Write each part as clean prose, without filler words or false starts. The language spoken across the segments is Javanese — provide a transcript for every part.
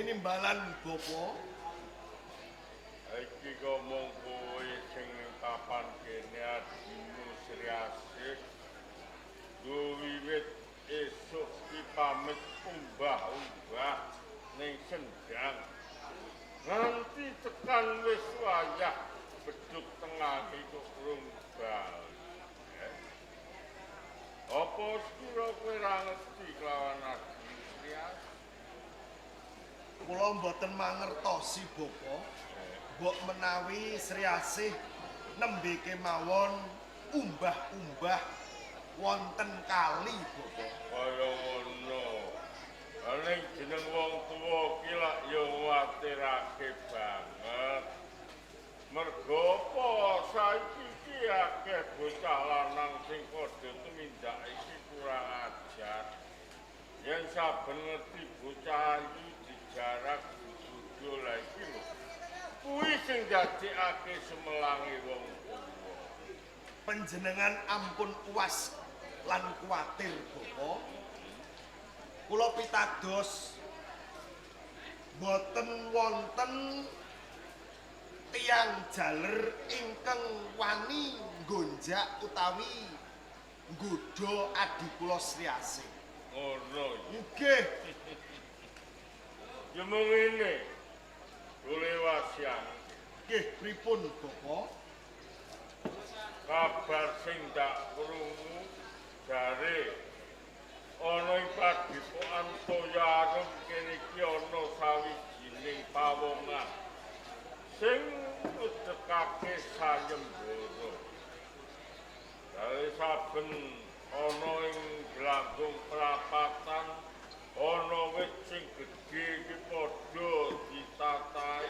Tinimbalan Bapa. Iki ngomong kowe sing ning papan kene adimu Sri Asih. Wiwit esuk ki pamit umbah-umbah ning sendang. Nganti tekan wis wayah beduk tengah iku rung bali. Apa sira kowe ra ngerti kelawan adimu Sri Asih? Kula mboten mangertosi Bapa. Mbok menawi Sri Asih nembe kemawon umbah-umbah wonten kali Bapa. Kaya ngono. Ning jeneng wong tuwa ki lak ya nguwatirake banget. Mergo apa saiki iki akeh bocah lanang sing padha tumindak iki kurang ajar. Yen saben ngerti bocah ayu dijarak digodho lha iki lho. Kuwi sing dadekake semelange wong tuwa. Panjenengan ampun uwas lan kuwatir Bapa. Kula pitados boten wonten tiyang jaler ingkang wani nggonjak utawi nggodha adi kula Sri Asih. Ngono. Nggih. Ya mung ngene. Boleh wasiang. Nggih, pripun Bapa? Kabar sing ndak krungu jare ana ing padepokan Toya Arum kene iki ana sawijining pawongan sing ngedekake sayembara. Jare saben ana ing glanggung prapatan ana wit sing gedhe iki padha ditatahi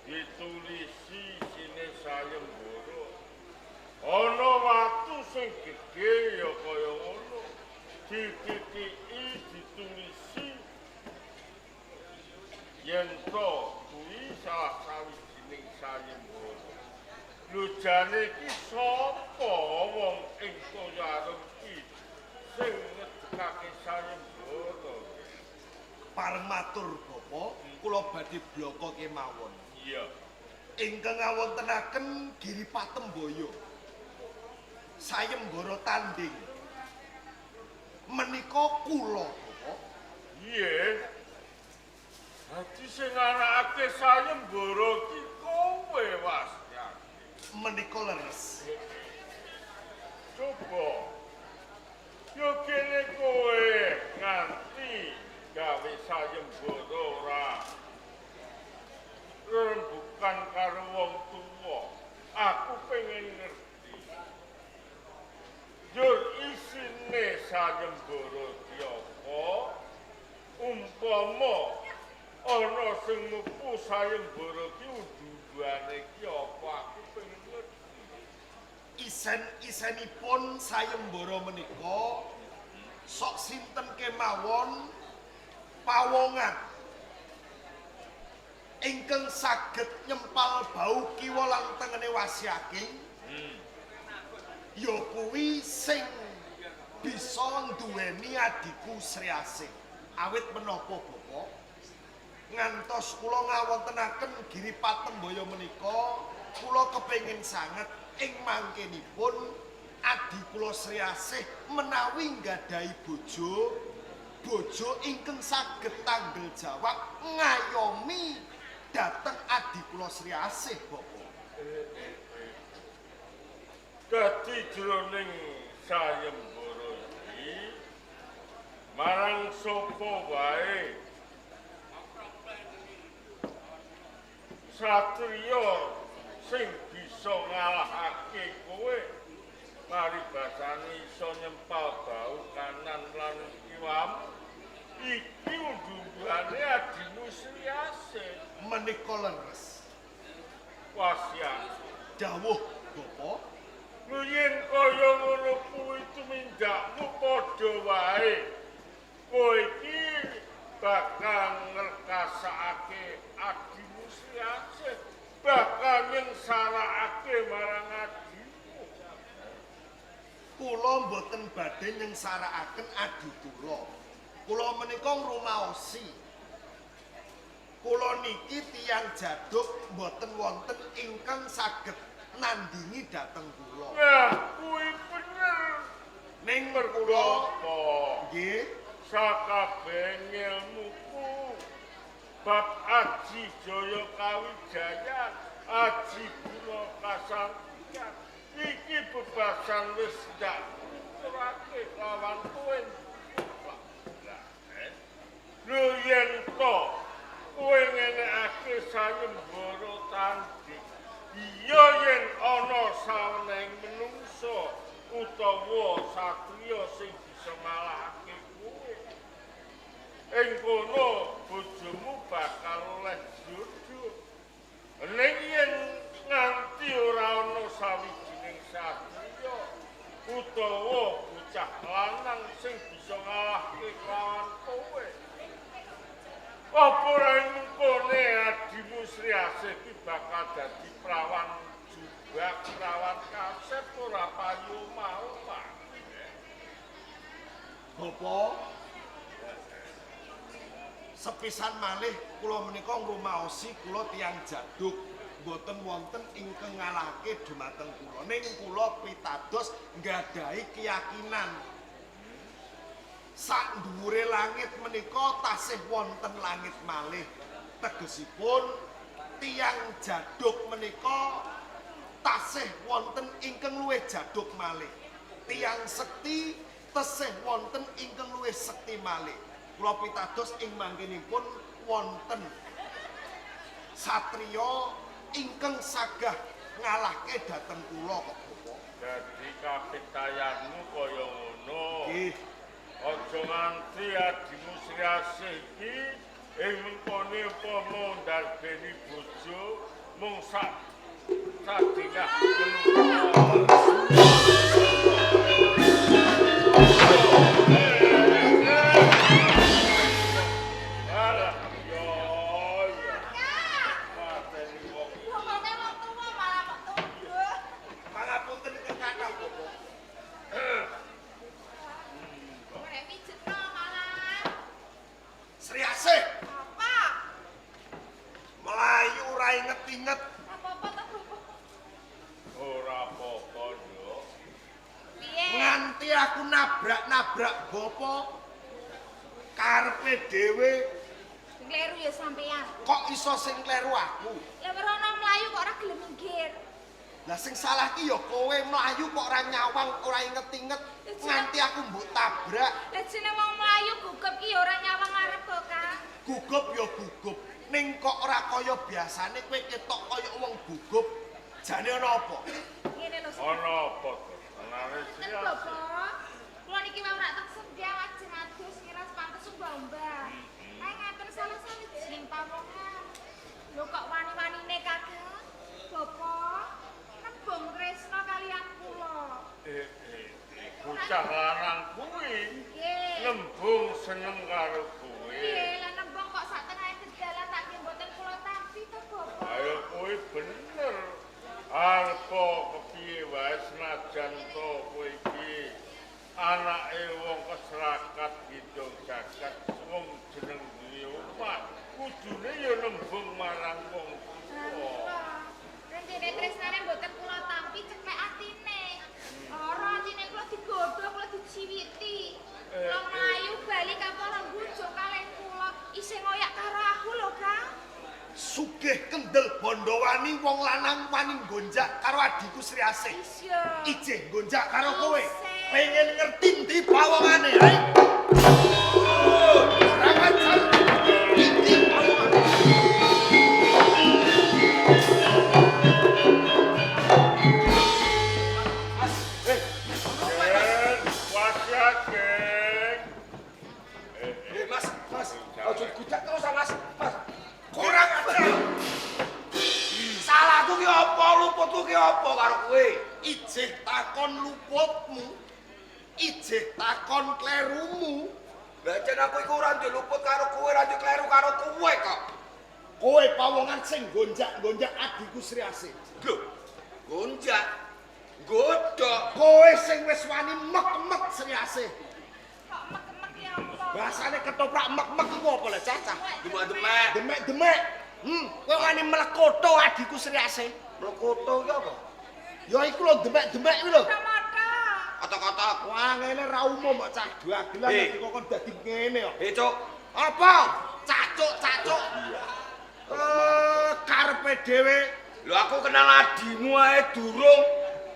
ditulisi isine sayembara. Ana watu sing gedhe ya kaya ngono dititiki ditulisi yen to kuwi salah sawijining sayembara. Lho jane iki sapa wong ing Toya Arum iki sing ngedekake sayembara? Pareng matur Bapa, kula badhe blaka kemawon. Iya. Ingkang ngawontenaken Giri Patemboyo. Sayembara tanding. Menika kula Bapa. Iya. Dadi sing ngarakake sayembara iki kowe, Wasyake. Menika leres. Coba. Yo kene kowe nganti gawe sayembara ora rembukan karo wong tuwa. Aku pengen ngerti. Jur isine sayembara ki apa? Umpama ana sing mupu sayembara ki unduhane ki apa? Aku pengen ngerti. Isen-isenipun sayembara menika sok sinten kemawon pawongan ingkang saged nyempal bau kiwa lan tengene Wasyaking. Ya kuwi sing bisa nduweni adhiku Sri Asih. Awit menapa Bapa? Ngantos kula ngawontenaken Giri Patemboyo menika, kula kepengin sanget ing mangkenipun adi kula Sri Asih menawi nggadahi bojo, bojo ingkang saged tanggel jawab ngayomi dhateng adi kula Sri Asih, Bapa. Dadi jroning sayembara iki marang sapa wae satriya sing bisa ngalahake kowe paribasane iso nyempal bau kanan lan kiwamu iki unduhane adimu Sri Asih. Menika leres. Wasya. Dawuh Bapa. Lho yen kaya ngono kuwi tumindakmu padha wae. Kowe iki bakal ngrekasake adimu Sri Asih, bakal nyengsaraake marang adimu. Kula mboten badhe nyengsarakaken adi kula. Kula menika ngrumaosi Kula niki tiyang jaduk mboten wonten ingkang saged nandingi dhateng kula. Nah, kuwi bener. Ning Mergo kula apa? Nggih, Sakabeh ngelmuku bab aji jaya kawijayan, aji guna kasantiyan iki bebasan wis ndak tuturake lawan kowe. Lah, lho yen to kowe ngenekake sayembara tanding, iya yen ana saweneng menungsa utawa satriya sing bisa ngalahake kowe, ing kono bojomu bakal oleh jodoh. Ning yen nganti ora ana sawijining satriya utawa bocah lanang sing bisa ngalahke lawan kowe, apa ora mengkone adimu Sri Asih ki bakal dadi prawan jubak, prawan kasep ora payu mau, Pak. Bapak, sepisan malih kula menika ngrumaosi kula tiyang jaduk, mboten wonten ingkang ngalahake dumateng kula. Ning kula pitados nggadahi keyakinan sak dhuwure langit menika tasih wonten langit malih. Tegesipun tiyang jaduk menika tasih wonten ingkang luwih jaduk malih. Tiyang sekti tesih wonten ingkang luwih sekti malih. Kula pitados ing mangkenipun wonten satriya ingkang sagah ngalahke dhateng kula kok, Bapak. Dadi kapitayanmu kaya ngono. Nggih. Aja nganti adimu Sri Asih iki ing mengkone upama ndarbeni bojo mung sak sadingah menungso. Alah, yo yo. Mateni wong. Bapakne wong tuwa malah kok tuduh. Pangapunten ingkang kathah, Bapak. Ora pijetno malah. Sri Asih Apa? mlayu ora inget-inget. Apa-apa to, Bapak? Ora apa-apa, Nduk. Piye? Nganti aku nabrak-nabrak bapak karepe dhewe Sing kleru ya sampean. kok iso sing kleru aku. Lah werono mlayu kok ora gelem minggir. Lah sing salah ki ya kowe mlayu kok ora nyawang, ora inget-inget nganti aku mbok tabrak. Lah jeneng wong mlayu gugup ki ya ora nyawang arep kok, Kang. Gugup ya gugup, ning kok ora kaya biasane kowe ketok kaya wong gugup. Jane ana apa? Ngene lho. Ana apa to? Tenane Sri Ten Asih. Bapak. Kula niki wau rak tek lajeng adus ngiras pantes umbah-umbah. Kae ngaten salah sawijining pawongan. Lho kok wani-wanine Kakang? Bapak nembung tresna kalian kula. Eh, eh, eh, bocah lanang kuwi Nggih. nembung seneng karo kowe. Nggih, lah nembung kok sak tengahe dalan tak nggih mboten kula tampi to, Bapak. Ayo kowe bener. Arepa kepiye wae senajan to kowe iki anake wong keserakat hidung jagat wong jeneng duwe omah kudune ya nembung marang wong tuwa. Rentene tresnane mboten kula tampi ceklek atine. Ora atine kula digodhog, kula diciwiti. Kula mlayu bali kapara mbujuk kalih kula isih ngoyak karo aku lho, Kang. Sugih kendel bondowani wong lanang wani nggonjak karo adhiku Sri Asih. Isya. Ijih nggonjak karo kowe. Isih. Pengen ngerti ndi pawongane, ae? Ora ngajar. Iki pawongane. Geng, wasiat, geng. Eh, Mas, Mas, aja digudak terus ah, Mas. Mas, Kurang ajar. salahku ki apa, luputku ki apa karo kowe? Ijih takon luputmu. Ijih takon klerumu. Lah jen aku iku ora ndek luput karo kowe, ora ndek kleru karo kowe kok. Kowe pawongan sing gonjak-gonjak adhiku Sri Asih. Lho, gonjak. Godhok. Kowe sing wis wani mek-mek Sri Asih. Kok mek-mek ya apa? Bahasane ketoprak mek-mek iku apa le cah-cah? Demek-demek. Demek-demek. Kowe wani mlekoto adhiku Sri Asih. Mlekoto iki apa? Ya iku lho demek-demek kuwi lho. Mata. Kotak-kotak. Wah, ngene ra umum kok cah dagelan Eh. dadi kok dadi ngene kok. Eh, Cuk. Apa? Cacuk, cacuk. Eh, karepe dhewe. Lho aku kenal adimu ae durung.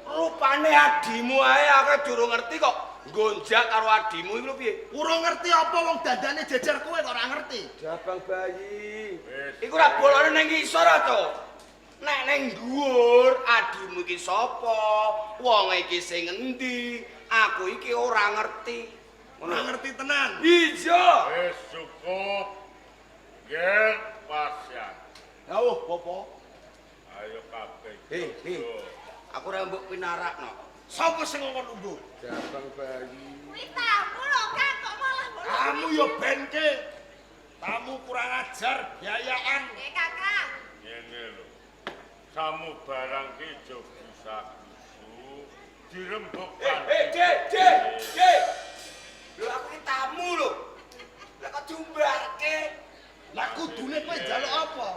Rupane adimu ae aku durung ngerti kok. Gonjak karo adimu iku lho piye? Urung ngerti apa wong dandane jejer kowe kok ora ngerti. Jabang bayi. Wis. Iku ora bolone ning ngisor a, Cuk. Nek ning dhuwur adimu iki sapa? Wong iki sing endi? Aku iki ora ngerti. Ora ngerti tenan. Iya. Wis cukup. Nggih, pasien. Dawuh, Bapak. Ayo kabeh. Eh, eh. Aku ora mbok pinarakno. Sapa sing ngomong lungguh? Jabang bayi. Kuwi tamu lho, Kang, kok malah mbok Kamu yo benke. Tamu kurang ajar, biayaan. Nggih, Kakang. Ngene lho. Samu barang ki aja gusa-gusu. Dirembuk Eh, eh, Dek, Dek, Dek. Lho aku iki tamu lho. Lah kok diumbarke? Lah kudune kowe njaluk apa?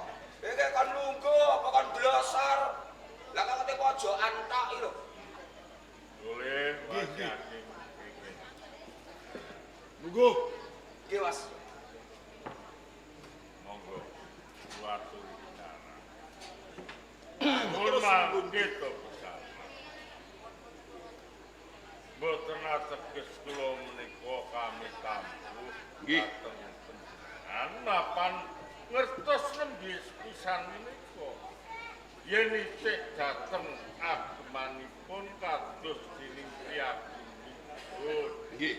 Iki kon lungguh apa kon blosor? Lah kok kate pojokan tok iki lho. Boleh Nggih, nggih. wajah iki. Lungguh. Iki, Mas. Monggo. Suatu bicara. Pun mangke to bersama. Mboten ateges kula menika kami tampuh Nggih. dhateng panjenengan mapan ngertos nembe sepisan menika. Yen isih dhateng agemanipun kados dening priyagunipun. Nggih.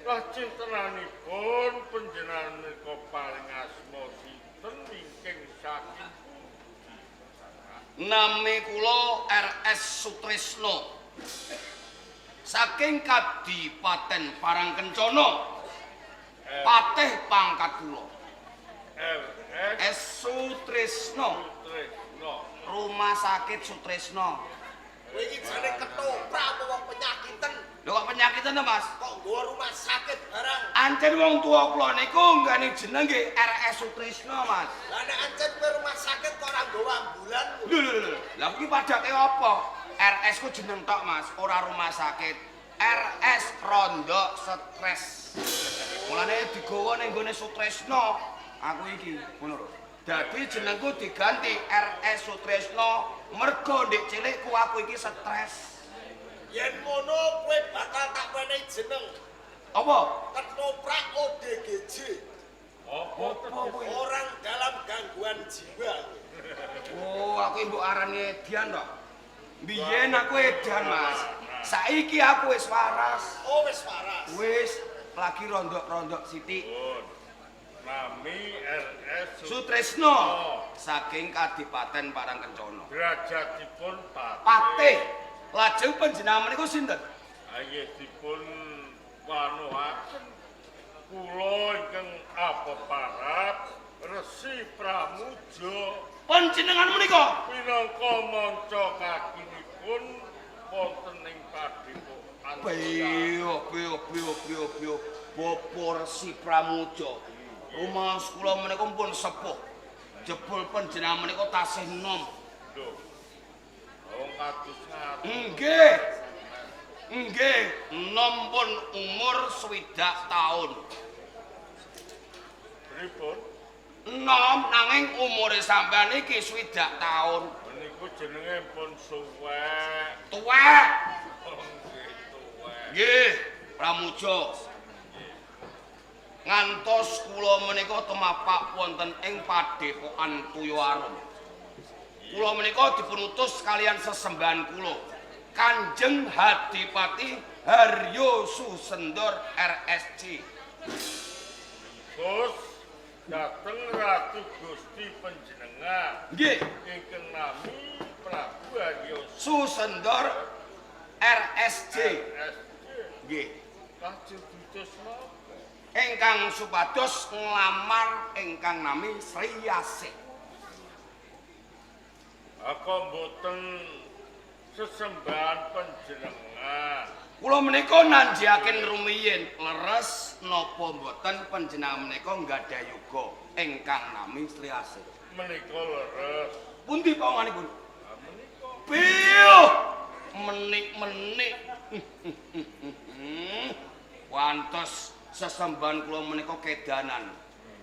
Lah cintenanipun panjenengan menika paring asma sinten ingkang saking pundi? Nami kula RS Sutrisno. Saking Kadipaten Parangkencana, patih pangkat kula. RS S Sutrisno, Sutrisno. Rumah Sakit Sutrisno. Kowe iki jane ketoprak apa wong penyakitan? Lho kok penyakitan to, Mas? Kok nggawa rumah sakit barang? Ancen wong tuwa kula niku nggane jeneng nggih RS Sutrisno, Mas. Lah nek ancen kowe rumah sakit kok ora nggawa ambulan? Lho lho lho. Lah kuwi padake apa? RS ku jeneng tok, Mas, ora rumah sakit. RS Rondo Stres. Mulane digawa ning gone Sutrisno aku iki, ngono lho. Dadi jenengku diganti RS Sutrisno mergo ndek cilikku aku iki stres. Yen ngono kowe bakal tak wenehi jeneng Apa? ketoprak ODGJ. Apa Apa kuwi? Orang dalam gangguan jiwa. Oh, aku mbok arani edan to. Biyen aku edan, Mas. Saiki aku wis waras. Oh wis waras. Wis lagi rondok-rondok sithik. Pun. Nami RS Sutrisno saking Kadipaten Parangkencana. Derajatipun patih. Patih. Lajeng panjenengan menika sinten? Nggih dipun wanuhaken kula ingkang apeparap Resi Pramuja Panjenengan menika pinangka manca kakinipun wonten ing padepokan. Biyo, biyo, biyo, biyo, biyo. Bapak Resi Pramuja. Rumaos kula menika pun sepuh. Jebul panjenengan menika tasih enom. Lho. Wong kados ngaten. Nggih. Nggih, enom pun umur 60 taun. Pripun? Enom nanging umure sampean iki 60 taun. Niku jenenge pun suwek. Tuwek. Oh, nggih tuwek. Nggih, Pramuja. Ngantos kula menika tumapak wonten ing padepokan Toyo Arum. Kula menika dipunutus kalian sesembahan kula. Kanjeng Hadipati Haryo Susendor RSC. Terus dhateng Ratu Gusti panjenengan Nggih, ingkang nami Prabu Haryo Susendor RSC. RSC. Nggih. Lajeng diutus napa? Ingkang supados nglamar ingkang nami Sri Asih. Aku mboten Sesembahan panjenengan. Kula menika nanjiaken rumiyin leres napa mboten panjenengan menika nggadhah yoga ingkang nami Sri Asih. Menika leres. Pundi pawonganipun? Ah, menika. Piyuh! Menik-menik. Wantos sesembahan kula menika kedanan.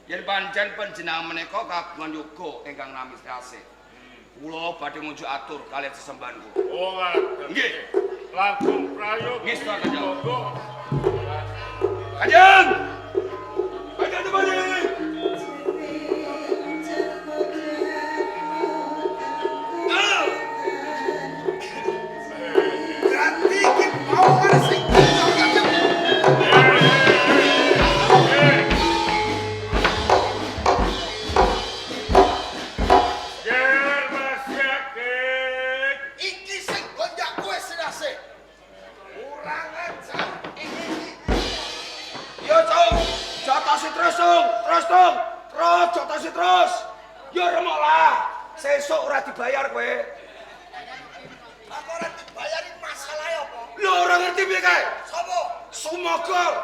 Yen pancen panjenengan menika kagungan yoga ingkang nami Sri Asih. Kula badhe ngunjuk atur kaliyan sesembahan kula. Oh, ngaten. Nggih. Langkung prayoga. Nggih, Tuan Kanjeng. Monggo. Kanjeng! Kanjeng Adipati! Berarti iki pawongan sing kondang Kanjeng. Ger Mas Yakin. Iki sing gonjak kowe Sri Asih. Kurang ajar iki. Yo, Cung. Jotosi terus, Cung. Terus, Cung. Terus, jotosi terus. Yo remok lah. Sesuk ora dibayar kowe. Aku ora dibayari masalahe apa? Lho ora ngerti piye kae? Sopo? Sumogor.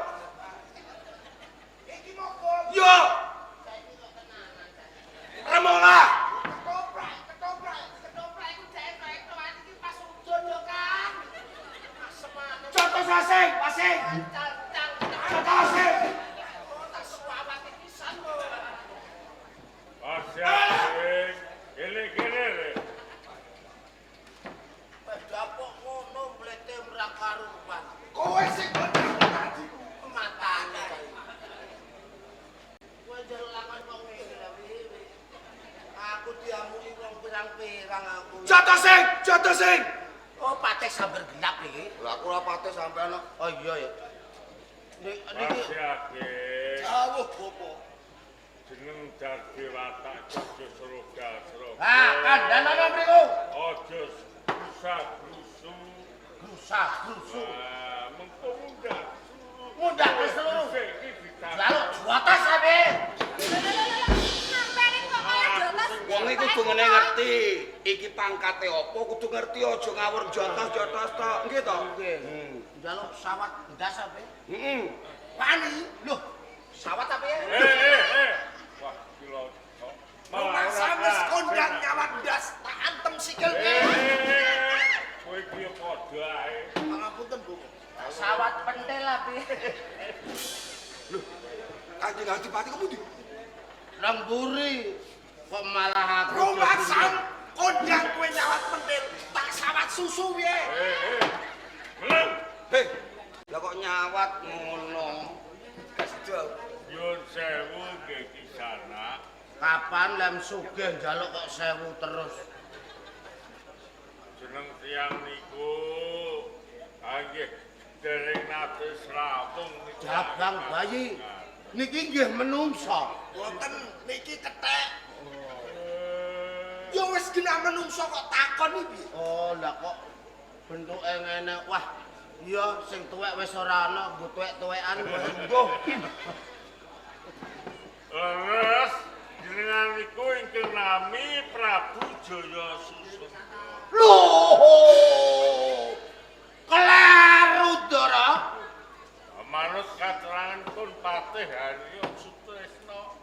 Iki mogol. Yo. Remok lah. Ketoprak, ketoprak. Ketoprak iku jake kaya iki pas udan yo kan. Asemane Jotos asing, asing. cal-cal. Jotos asing. Oh, tak suwawake pisan kok. Mas Yakin. Kene-kene le. Dapuk ngono mlete ora karuan. Kowe sing kondang adikku. Matane kae. Kowe njaluk lakon kok ngene lho, Wi. Aku diamuki wong pirang-pirang aku. Jotos sing, jotos sing. Oh, pateh sambar gelap iki. Lah aku ora pateh sampean kok. Oh iya ya. Niki Mas niki Yakin. Jawuh bopo. Jeneng dadi watak aja seroga-seroga. Ah, kandhanono mriku. Aja grusa-grusu. Grusa-grusu. Ah, mengko mundak seluruh. Mundak ke seluruh. Iki ditakon. Jaluk juatas sampe. Sampeyan kok malah jotos. Wong iki kudu ngene ngerti, iki pangkate apa kudu ngerti aja ngawur jotos-jotos tok. Nggih to? Nggih. Njaluk sawat ndas sampe. Heeh. Wani. Loh, sawat apa ya? Eh. Wah, iki lho. Rumah wis kondang nyawat ndas, tak antem sikil. Kowe iki ya padha ae. Pangapunten bopo. Sawat pentil api. Kanjeng Adipati kok pundi? Lemburi kok malah aku. Rumah sam kondang kowe nyawat pentil, tak sawat susu piye? Meneng. Hei, lah kok nyawat ngono? Gak sedo. Nyun sewu nggih kisana. Kapan lem sugih njaluk kok sewu terus? Jeneng tiyang niku nggih dereng nate srawung niku. Jabang bayi. Niki nggih menungsa. Mboten niki kethek. Ya wis genah menungso kok takon iki piye? Oh, lah kok bentuke ngene. Wah, iya sing tuwek wis ora ana, nggo tuwek-tuwekan. Monggo. Leres jenengan niku ingkang nami Prabu Jaya Susundra. Lho. Kleru, Ndara. Manut kateranganipun Patih Haryo Sutresno.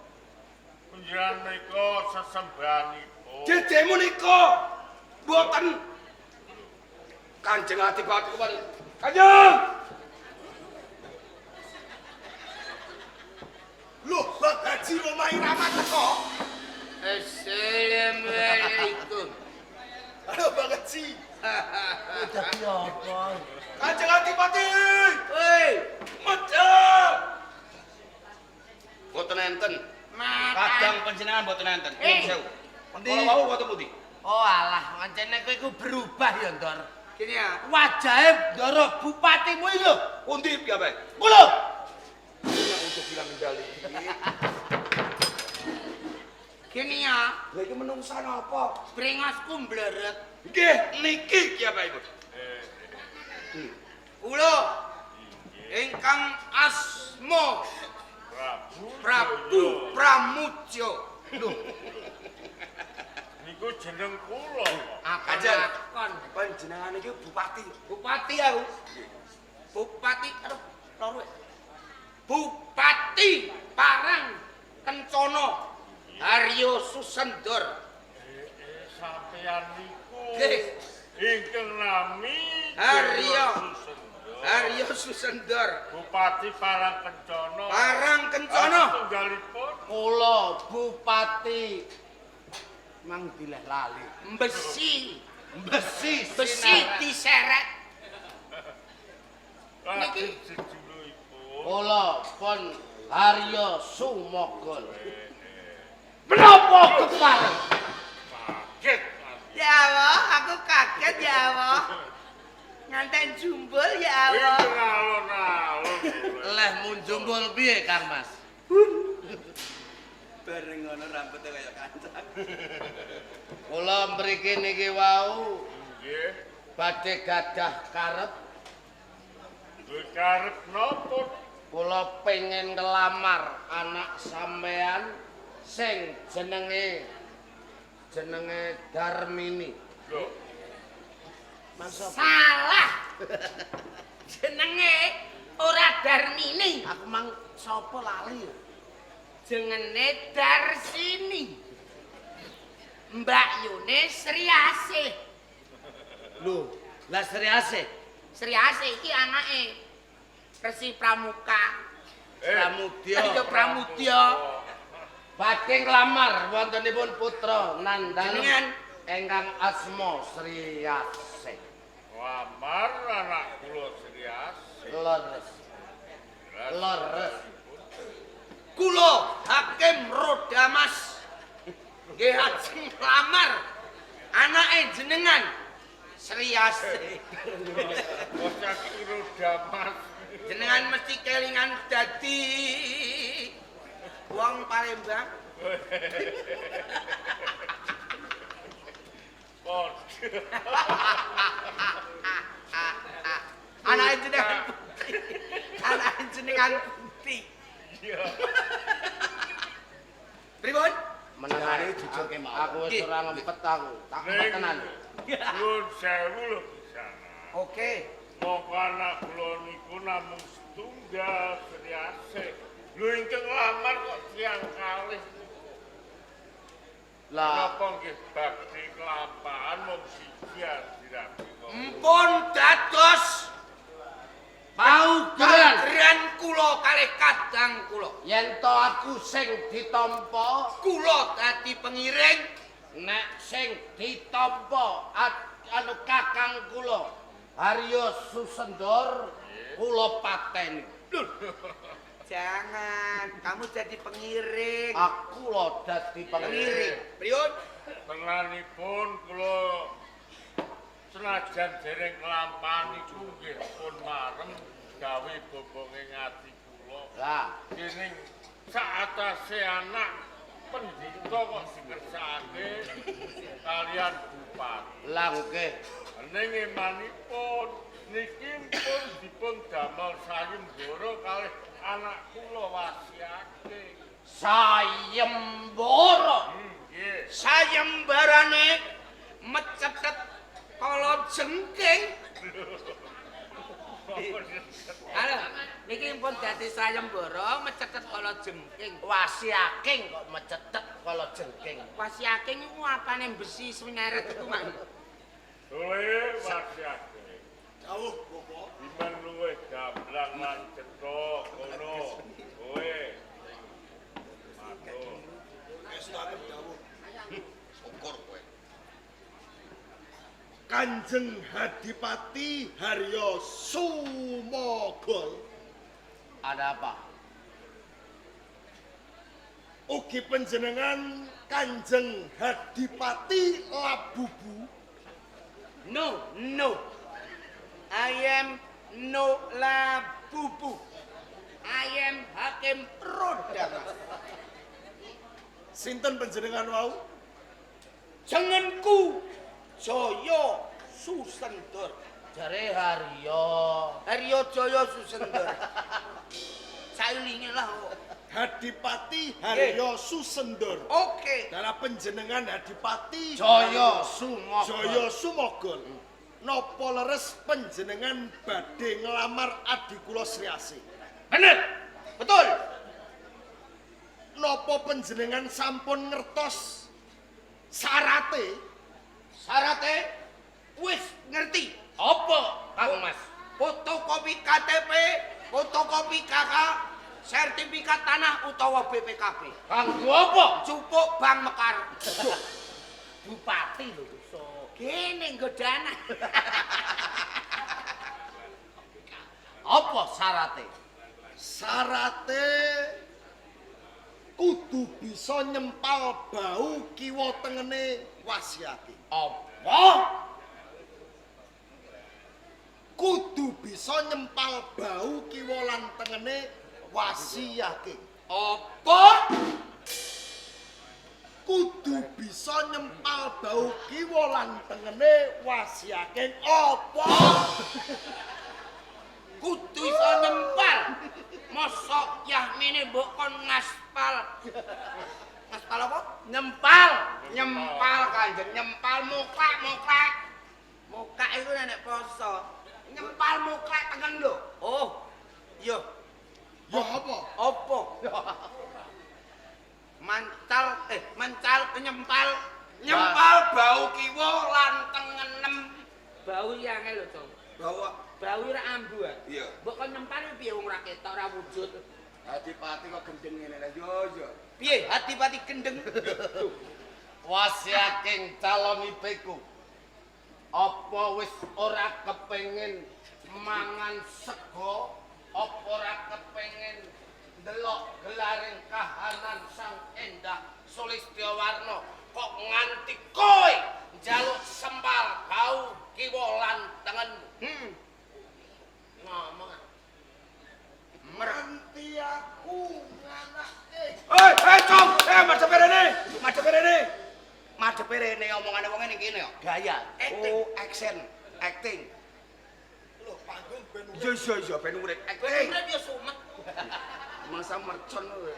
Panjenengan menika sesembahanipun. Dedemu nika mboten Kanjeng Adipati kok. Kanjeng! Loh, Bang Haji Roma Irama teko. Assalamualaikum. Halo Bang Haji. Dadi apa? Kanjeng Adipati! Hei, Medhep! Mboten enten. Kadang Kadang panjenengan mboten enten. Nyuwun sewu. Endi? Kala wau wonten pundi? Oh alah, ngancene kowe iku berubah ya, Ndor. Kene ya. Wajahe Ndoro bupatimu iki lho. Pundi piye, Ku lho. Untuk bilang kendali. Kene ya, Lha iki menungsa napa? bringosku mbleret. Nggih, niki ki apa ibu? Kula ingkang asma Prabu Prabu Pramudya. Lho, Niku jeneng kula. Akon. Panjenengan iki bupati. Bupati aku. Bupati aduh loro. Bupati Parang Kencana Haryo Susendor. Sampeyan niku. Nggih. Ingkang nami Haryo. Susendor. Haryo Susendor. Bupati Parang Kencana. Parang Kencana. Tunggalipun Kula Bupati mang dileh lali. Besi, Besi besi diseret. lajeng sejulukipun. Kula pun Haryo Sumogol. Menapa kepareng? Kaget. Ya Allah, aku kaget ya Allah. Nganten jumbul ya Allah. Ingkang alon-alon. Leh munjumbul piye Kang Mas? Bareng ngono rambutnya kaya kancang. Kula mriki niki wau Nggih. badhe gadah karep. Duwe karep napa? Kula pengen ngelamar anak sampean sing jenenge Darmini. Lho, Salah. Jenenge ora Darmini, Aku mang sapa lali. jenenge Darsini. Mbak Yune Sri Asih. Lho, lah Sri Asih. Sri Asih iki anake Resi Pramuka. Pramudya. Iya Pramudya. Badhe nglamar wontenipun putra nandalem Jenengan. ingkang asma Sri Asih. Lamar anak kula Sri Asih. Leres. Leres. Kula Hakim Rodamas nggih ajeng nglamar anake jenengan Sri Asih. Bocah ki Rodamas. Jenengan mesti kelingan dadi wong Palembang. Padha. Anake jenengan putih. Anake jenengan putih. Iya. Pripun? Menengane jujur kemawon. Aku wis ora ngempet aku. Tak ngempet tenan. Nyuwun sewu lho Kisana. Oke. Mongko anak kula niku namung setunggal Sri Asih. Lho ingkang lamar kok tiyang kalih. Lah Napa nggih bakti kelampahan mung siji dirabi kok. Mpun dados paugeran paugeran kula kalih kadang kula. yen to aku sing ditampa, Kula dadi pengiring nek sing ditampa anu kakang kula Haryo Susendor kula pateni. Jangan, kamu jadi pengiring. Aku lho dadi pengiring. Priyun? Tenanipun kula senajan dereng kelampahan niku nggih pun marem gawe bobonge ati kula. Lah, Dening saatase anak pendhita kok dikersakake kalian bupati. lah nggih. Ning emanipun niki pun dipun damel sayembara kalih anak kula wasiake. Sayembara. Nggih. Sayembarane mecetet kala jengking. Halo, niki pun dadi sayembara mecetet kala jengking. Wasiaking kok mecetet kala jengking. Wasiaking iku apane besi swineret iku, Mang. Sule wasiake. Dawuh Bapak. Iman luwih gamblang lan cetha kono. Kowe sing matur. Ngestoaken dawuh. Syukur kowe. Kanjeng Hadipati Haryo Sumogol Ada apa? ugi panjenengan Kanjeng Hadipati Labubu. No, no. I am no labubu. I am Hakim Rodamas. Sinten panjenengan wau? Jenengku Jaya Susendor. Jare Haryo. Haryo Jaya Susendor. Sailinge lah. Hadipati Haryo Susendor. Oke. Dalah panjenengan Hadipati Jaya Sumogol. Jaya Sumogol. Napa leres panjenengan badhe nglamar adi kula Sri Asih? Bener. Betul. Napa panjenengan sampun ngertos syarate? Syarate wis ngerti. Apa, Kang Mas? Fotokopi KTP, fotokopi KK, sertifikat tanah utawa BPKB. Kanggo apa? Cupuk Bank Mekar. Bupati lho. Gene nggo dana. Apa syarate? Syarate kudu bisa nyempal bau kiwa tengene wasiate. Apa? Kudu bisa nyempal bau kiwa lan tengene wasiyake. Apa? Kudu bisa nyempal bau kiwa lan tengene wasiyake. Apa? Kudu iso nyempal. Mosok Yahmine mbok kon ngaspal. Ngaspal apa? Nyempal, nyempal Kanjeng, nyempal muka-muka. Muka iku nek poso. Nyempal muka tengen lho. Oh. Yo, Ya apa? apa? Mancal mencal nyempal. Nyempal bau kiwa lan tengenem. Bau iki angel lho, Cong. Bawa Bau ora ambu. ah. Iya. Mbok kon nyempal piye wong ora ketok ora wujud. Adipati kok gendeng ngene lah. Yo yo. Piye hati-hati gendeng. Wasiaking calon ibuku. Apa wis ora kepengin mangan sego? Apa ora kepengin ndelok gelaring kahanan Sang Endah Sulistyawarna kok nganti kowe njaluk sempal bau kiwa lan tengenmu? Ngomong. Nganti aku nganake. Hei, hei, Cong. Madhep rene. Madhep rene. Madhepe rene omongane wong ning kene kok. Gaya. Acting. Oh, action, acting. Lho panggung ben urip. Iya, iya, iya, ben urip. Acting. Urip ya sumet. Masa mercon kowe.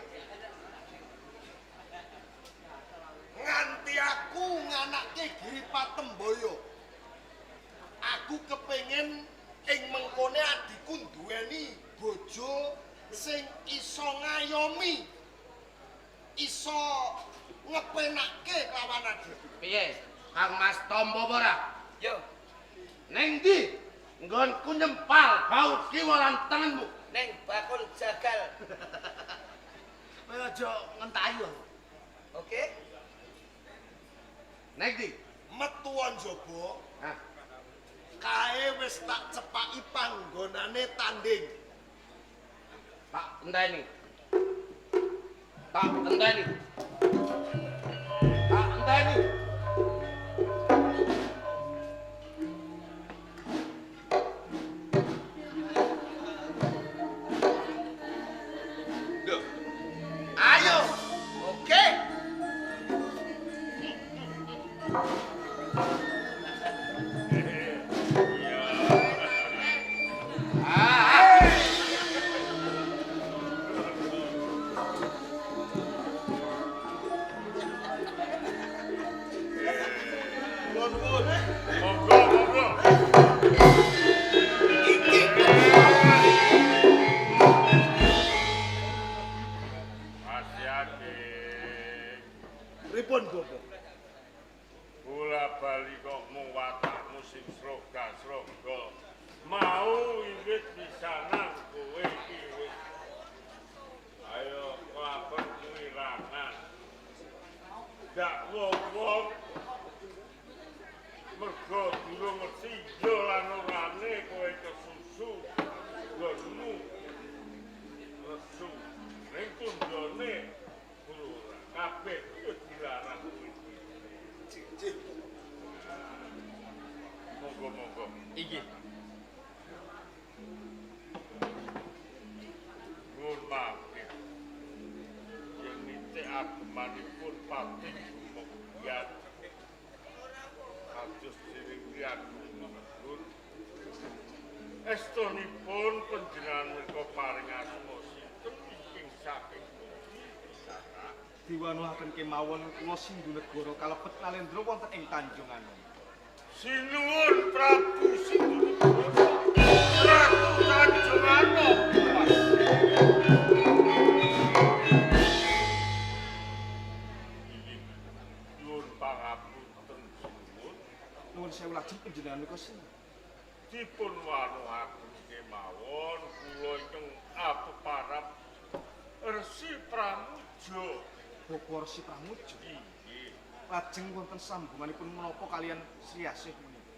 Nganti aku nganake Giri Patemboyo. Aku kepengin ing mengkone adhiku duweni bojo sing iso ngayomi. Iso ngepenake kelawan adhiku. Piye? Kang Mas tampa apa ora? Yo, Ning ndi? Nggonku nyempal bau kiwa lan tengenmu. ning bakul jagal. Kowe aja ngentayu. Oke. Ning ndi? Metu njaba, Hah. kae wis tak cepaki panggonane tanding. Tak enteni. Tak enteni. Tak enteni. Duh. Ayo. Oke. Kula nuwun. Monggo, monggo. Wasiake. Pripun Bapak? Bola bali kok mung watakmu sing sroga-sroga. Mau wiwit pisanan kowe iki wis. Ayo kelakon kuwirangan. Dak wong-wong mergo durung ngerti ya lan orane kowe kesusu nggonmu lesu. Ning tundone ora kabeh wis dilarang kuwi. Monggo monggo. Iki. Nuwun mangke. Yen nitik agemanipun pati gumegyan. Kados dening Agung. Estunipun panjenengan menika paring asma sinten? saking pundi Kakang? Diwanuhaken kemawon kula Sindhunegara kalebet Nalendra wonten ing Tanjung Anom. Sinuwun Prabu Sindhunegara, Ratu Tanjung Anom. Nyuwun pangapunten sinuwun. Nuwun sewu lajeng panjenengan menika sinten? Dipun wanuhaken kemawon kula ingkang apeparap Resi Pramuja. Bapak Resi Pramuja. Inggih. Lajeng wonten sambunganipun menapa kalian Sri Asih menika?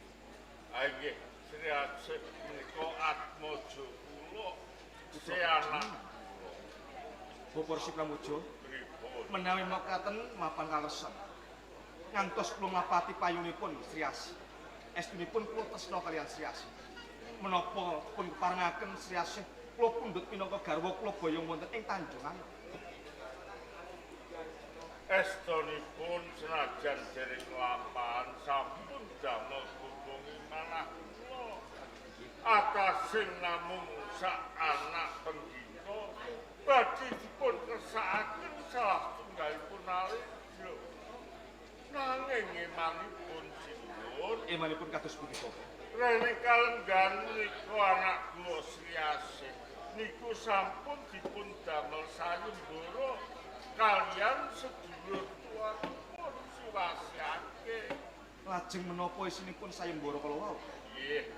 Ah inggih, Sri Asih menika atmaja kula, si anak kula. Bapak Resi Pramuja, Pripun? menawi mekaten mapan kalesan. Ngantos kula ngapati payunipun Sri Asih. Estunipun kula tresna kalian Sri Asih. Menapa pun keparengaken Sri Asih kula pundhut minangka garwa kula boyong wonten ing Tanjung Anom. Estunipun senajan dereng lampahan sampun damel gunggung manah kula. Atasing namung sak anak penggita badhe dipun kersakaken salah setunggalipun Nalendra. Nanging emanipun sinuwun, Emanipun kados pundi Bapak? Rene kalenggan menika anak kula Sri Asih niku sampun dipun damel sayembara kalian sedulur tuanipun Siwasiake. Lajeng menapa isinipun sayembara kala wau? Nggih.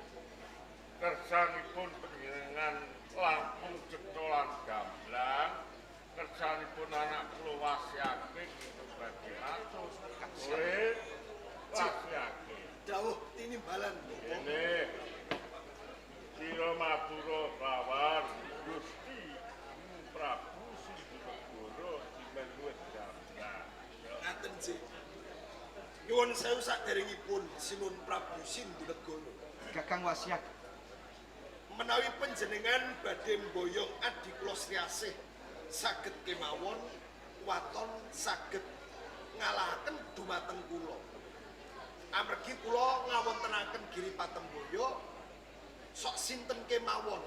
Kersanipun panjenengan langkung cetha lan gamblang. Kersanipun anak kula Wasiake ingkang badhe matur. Boleh Wasiake. Dawuh tinimbalan Bapak. Ini Sira matura lawan Gusti Prabu Sindhunegara dimeluwih gamblang. Ngaten nggih. Nyuwun sewu saderengipun Sinuwun Prabu Sindhunegara. Kakang Wasiak, Menawi panjenengan badhe mboyong adi kula Sri Asih saged kemawon waton saged ngalahaken dumateng kula. Amargi kula ngawontenaken Giri Patemboyo sok sinten kemawon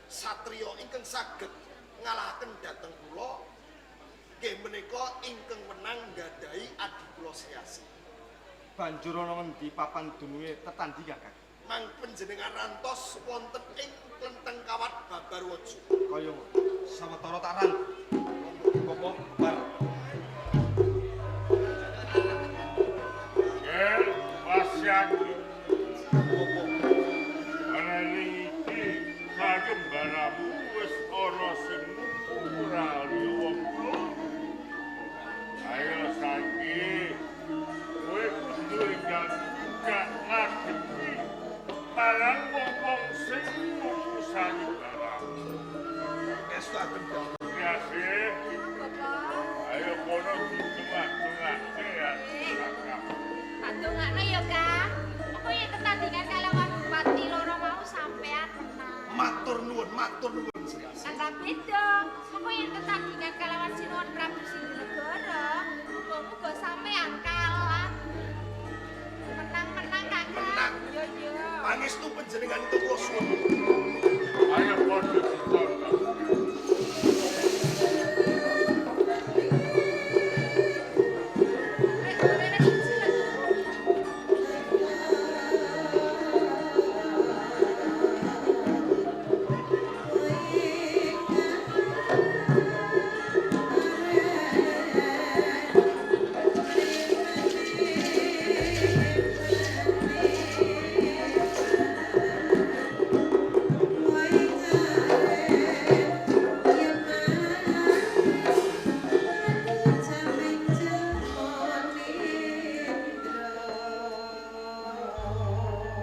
satriya ingkang saged ngalahaken dhateng kula nggih menika ingkang wenang nggadahi adi kula Sri Asih. Banjur ana ngendi papan dununge tetandhi Kakang? Mang panjenengan rantos wonten ing klenteng kawat Babarwaja. Kaya ngono. Sawetara tak rang. Bapak bar Ger Wasiake. Bapak Rene iki sayembaramu wis ana sing ora liya wong telu. Ayo saiki kowe kudu enggal gak ngadepi marang wong-wong sing tuku sayembaramu. Ngestuaken dawuh. Sri Asih, Bapak. ayo kono ditungak-tungake ya. Kakang. Tak dongakno ya, Kang. Apa yen tetandingan kalawan bupati loro mau sampean menang. Matur nuwun Sri Asih. Kata beda, mengko yen tetandingan kalawan Sinuwun Prabu Sindhunegara, muga-muga sampean kalah. Menang-menang Kakang. Menang. Yo yo. Pangestu panjenengan itu kula suwun. Ayo padha ditonton. Rek, rene siji lho.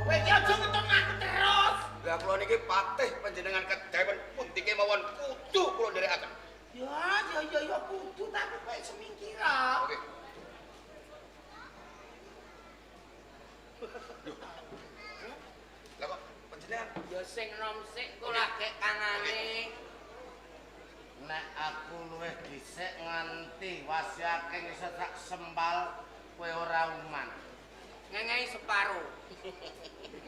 Kowe iki aja ngetokno aku terus. Lah kula niki patih panjenengan kedewen pundi kemawon kudu kula nderekaken. Ya, ya ya ya kudu tapi kowe semingkira. Oke. Lah kok panjenengan Ya sing nom sik kok lagek kangane. Nek aku luwih dhisik nganti Wasiake iso sak sempal kowe ora uman. Ngengehi separo.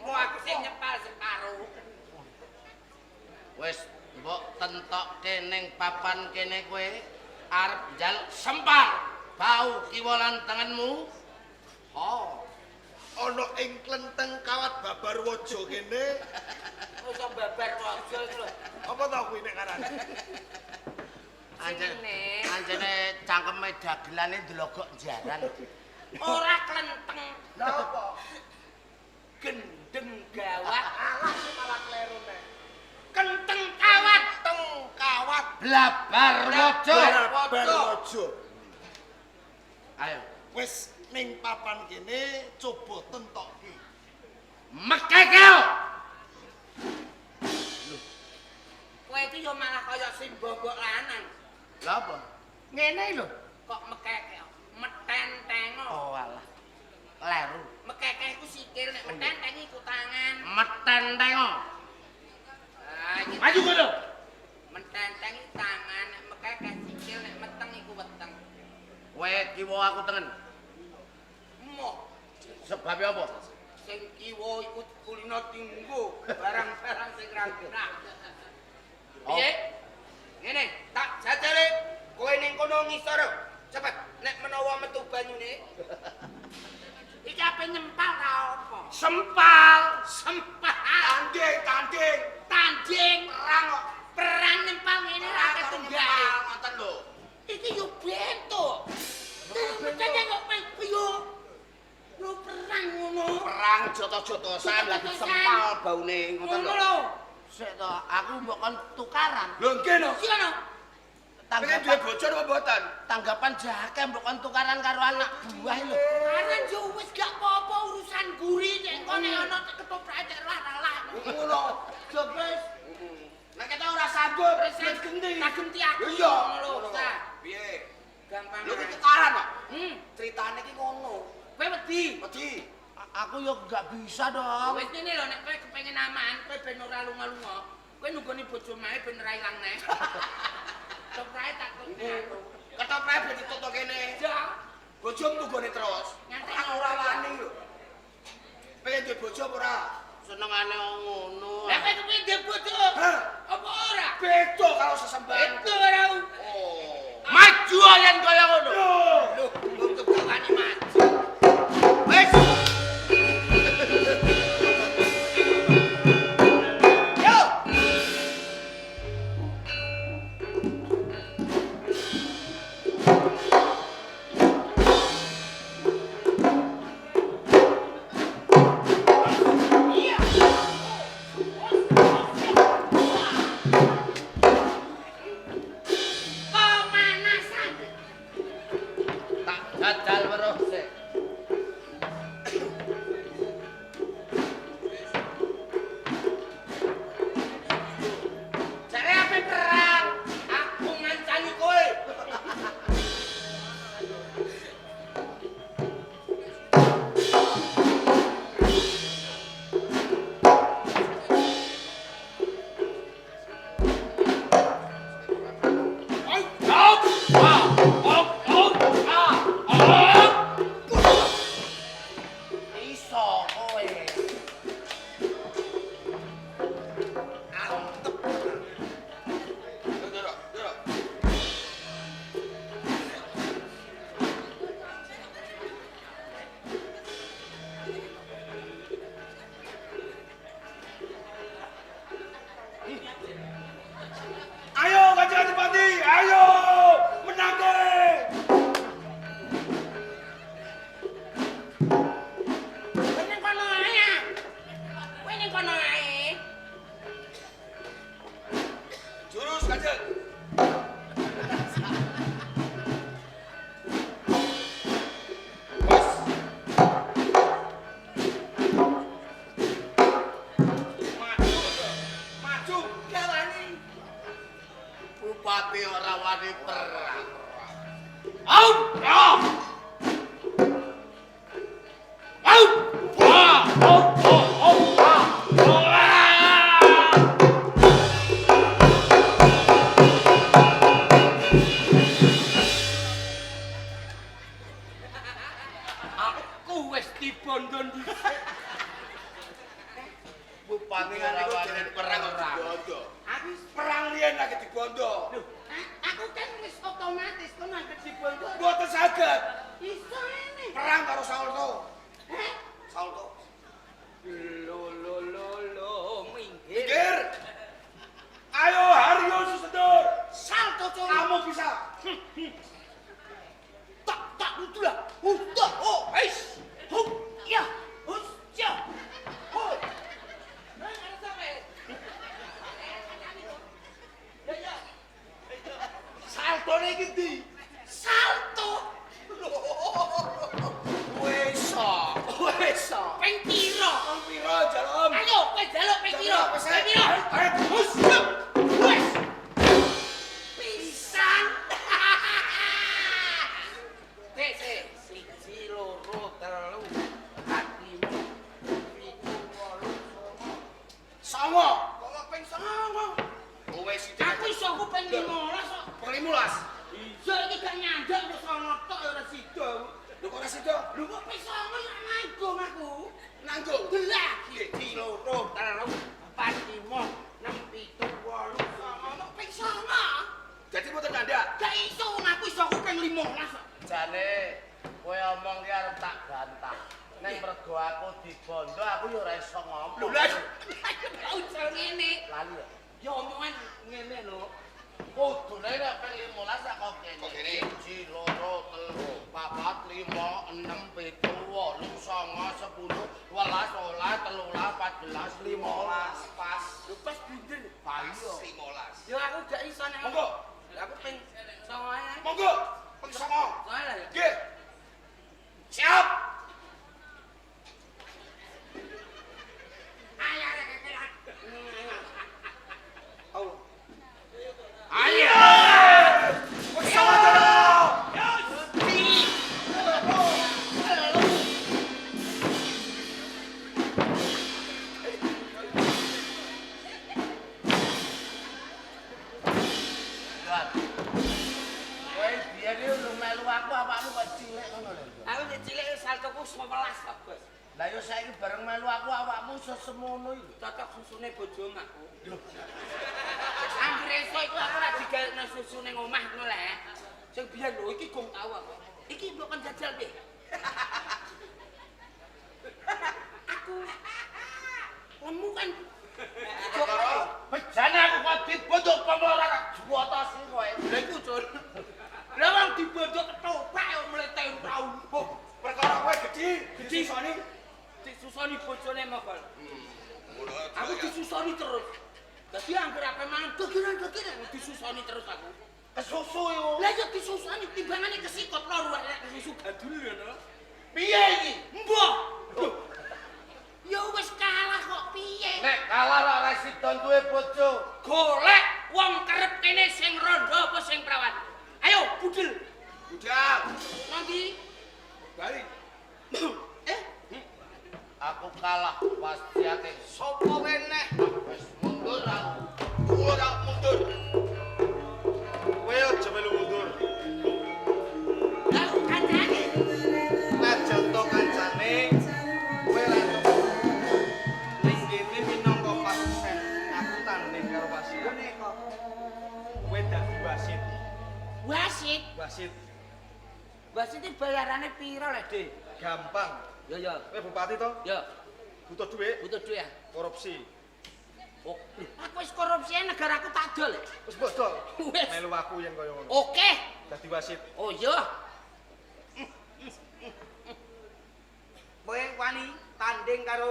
Mau aku sing nyepal separo. Wis Mbok tentokke ning papan kene kowe arep njaluk sempal bau kiwa lan tengenmu. Ho. Ana ing klenteng kawat babar waja kene. Kok babar waja iku lho. Apa ta kuwi nek karane? Anjene cangkeme dagelane ndelogok jaran. Ora klenteng. Lha apa? Gendeng gawat. Alah malah kleru nek. Kenteng kawat, teng kawat blabar waja. Blabar waja. Ayo. Wis ning papan kene coba tentokke. Mekekeo. Kowe iki yo malah kaya simbok lanang. Lha apa? Ngene lho. Kok mekekeo? Metentengo. Oh alah. Leru. Mekekeh iku sikil, nek metenteng iku tangan. Metentengo. Ah, iki maju kono. Metenteng iku tangan, nek mekekeh sikil, nek meteng iku weteng. Kowe kiwa aku tengen. Moh. Sebabe apa? Sing kiwa iku kulino tinggo, barang-barang sing ra genah. Piye? Ngene, tak jajale kowe ning kono ngisor. Cepet, nek menawa metu banyune. Iki ape nyempal ta apa? Sempal, sempal. Tanding, tanding. Tanding perang kok. Perang nyempal ngene ra ketunggale. Ngoten lho. Iki yo bentuk. Mecene kok piye? Lho perang ngono. Perang jotos-jotosan lagi sempal baune ngoten lho. Sik to, aku mbok kon tukaran. Lho nggih no. Iya no. Tanggapan duwe bojo apa mboten? Tanggapan jake mbok kon tukaran karo anak buah lho. Tukaran yo wis gak apa-apa urusan guri nek engko nek ana ketoprake cek lah. Ngono. Jobes. Nek kita ora sanggup wis genti. Tak genti aku. Iya. Ngono lho. Piye? Gampang. Lho tukaran kok. Ceritane iki ngono. Kowe wedi? Wedi. Aku yo gak bisa dong. Wis ngene lho nek kowe kepengin aman, kowe ben ora lunga-lunga. Kowe nunggoni bojo mae ben ora ilang neh. Ketoprake tak tutup. Ketoprake ben ditutup kene. Ya. Bojomu tunggone terus. Nganti aku ora wani lho. Pengen duwe bojo apa ora? Senengane ngono. Lah kowe kepengin duwe bojo? Hah? Apa ora? Beda karo sesembahan. Beda ora. Oh. Maju yen kaya ngono. Lho, untuk wani maju. Wis. Pemanasan. Tak jajal weruh sik. Jare ape perang? Aku ngancani kowe. Iso kowe. Ayo Kanjeng Adipati, ayo menangke. Kowe ning kono ae. Kowe ning kono ae. Jurus Kanjeng. Wes. Maju, maju. Gak wani. Bupati ora wani perang. Au! Ya! Au! Wah! Au! Au! Au! Ah! Ah! Aku wis dibondo dhisik. Bupati Ning ora niku wani jeneng perang kok perang. dibondo. Aku Aku Perang riyen lagi dibondo. Lho, aku kan wis otomatis kono angger dibondo. Mboten saged. Iso ini. Perang karo Salto. Heh? Salto. Lho lho lho lho, minggir. Minggir. Ayo Haryo Susendur. Salto cul. Kamu bisa. Tak tak udah. Udah. Oh, wis. Hup, ya. Hus, ya. Ho. Nah, ana sampe. Ya ya. Saltone iki ndi? Salto. Wis. Wis. Ping piro? Ping piro jaluk? Ayo, kowe jaluk ping piro? Ping piro? Ayo, hus. Wes. Pisan. Sik, sik. 1 2 3 4 5 7 8 9. Kok ping 9? Kowe sithik. Aku iso aku ping 15 kok. Ping 15. Iya iki gak nyandak wis 9 tok ora sida. Lho kok ora sida? Lho kok ping 9 ya nanggung aku. Nanggung. Gelah. 1 2 3 4 5 6 7 8 9 kok ping 9. Jadi mboten nyandak. Gak iso wong aku iso aku ping 15 kok. Jane kowe omong ki arep tak bantah. Nek mergo aku dibondo aku ya ora iso ngomong. Lho lah. Ucul ngene. Lali ya. Ya omongan ngene lho. Kudune nek ping 15 sak kok kene. Kok kene? 1 2 3 4 5 6 7 8 9 10 11 12 13 14 15 pas. Lho pas bunder. Pas 15. Ya aku gak iso nek. Monggo. Lah aku ping 9 ae. Monggo. Ping 9. 9 lah ya. Nggih. Siap. Ayo ayo ayo. Allah. Ayo. Ping 9 jaluk. Tuan. Kowe biyen iki urung melu aku awakmu kok cilik ngono lho. Aku sik cilik saltoku 11 kok, Bos. Lah yo saiki bareng melu aku awakmu iso semono iki. Cocok susune bojomu aku. Lho. Anggere iso iku aku ora digawekno susu ning omah ngono lho. Sing biyen lho iki gong tau aku. Iki mbok kon jajal piye? Aku lemu kan. Bejane aku kok dibondo apa ora tak juwotosi kowe. Lha iku cul. Lah wong dibondo ketoprak kok mlete ora umum. Perkara kowe gedhi, Gedhi. disusoni. Disusoni bojone mokol. Aku disusoni terus. Dadi anggere ape mangan gegeran-gegeran disusoni terus aku. Kesusu iku. Lah ya disusoni timbangane kesikot loro nek kesusu gadul ngono. Piye iki? Mbah. Ya wis kalah kok piye? Nek kalah ora ora sida duwe bojo. Golek wong kerep kene sing rondo apa sing prawan. Ayo budel. Budal. Nanti Bali. eh Aku kalah pastiake. Sopo kowe neh? Wis mundur aku. Kula tak mundur. Kowe aja melu mundur. lah kancane. Najan to kancane kowe ra entuk. Ning kene minangka pasien, aku tanding karo wasit. Kowe dadi wasit. Wasit. Wasit Wasit iki bayarane piro lho, Dik? gampang. Ya ya. Kowe bupati to? Ya, Butuh duit, butuh duit ya. korupsi. Oh, aku wis korupsi negaraku tak dol. Wis mbok dol. Wis. Melu aku yen kaya ngono. Oke. Dadi wasit. Oh iya. Kowe wani tanding karo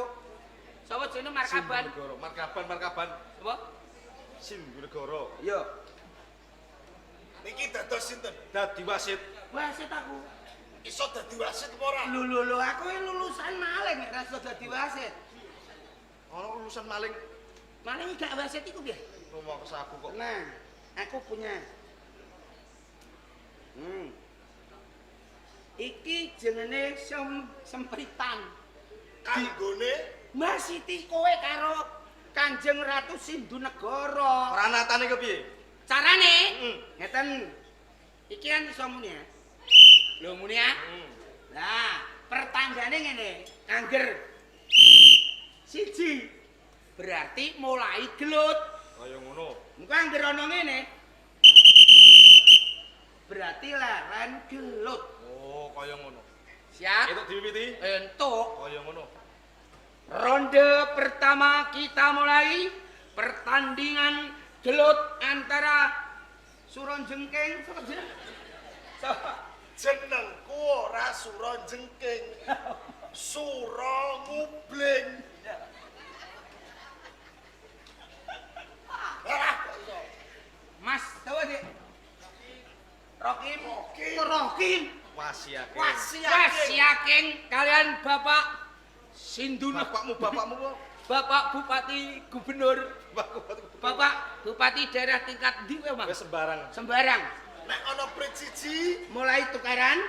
Sapa jenenge Markaban? Sindunegara, Markaban, Markaban. Apa? Sindunegara. iya. Niki dados sinten? Dadi wasit. Wasit aku. Iso dadi wasit apa ora? Lho lho lho aku iki lulusan maling nek ra iso dadi wasit. Ana lulusan maling Maling gak wasit iku piye? rumangsa aku kok. Nah, aku punya. Iki jenenge sempritan. Kanggone Masiti kowe karo Kanjeng Ratu Sindunegara. Pranatane kepiye? Carane Ngeten. Iki kan iso muni ya. lho muni ya. Lah, pertandane ngene, angger siji Berarti mulai gelut. Kaya ngono. Engko anggere ana ngene. Berarti leren gelut. Oh, kaya ngono. Siap. Entuk diwiwiti? Entuk. Kaya ngono. Ronde pertama kita mulai pertandingan gelut antara Suron Jengking sapa jeneng? Sapa? Jenengku ora Sura Jengking. Sura Ngubling. Mas, sapa Dik? Rokim. Rokim. Wasiake. Wasiaking kalian Bapak Sinduna. Bapakmu, bapakmu kok. Bapak Bupati Gubernur. Bapak Bupati daerah tingkat ndi kowe, Mas? Wis sembarang. Sembarang. Nek ana prit siji, Mulai tukaran,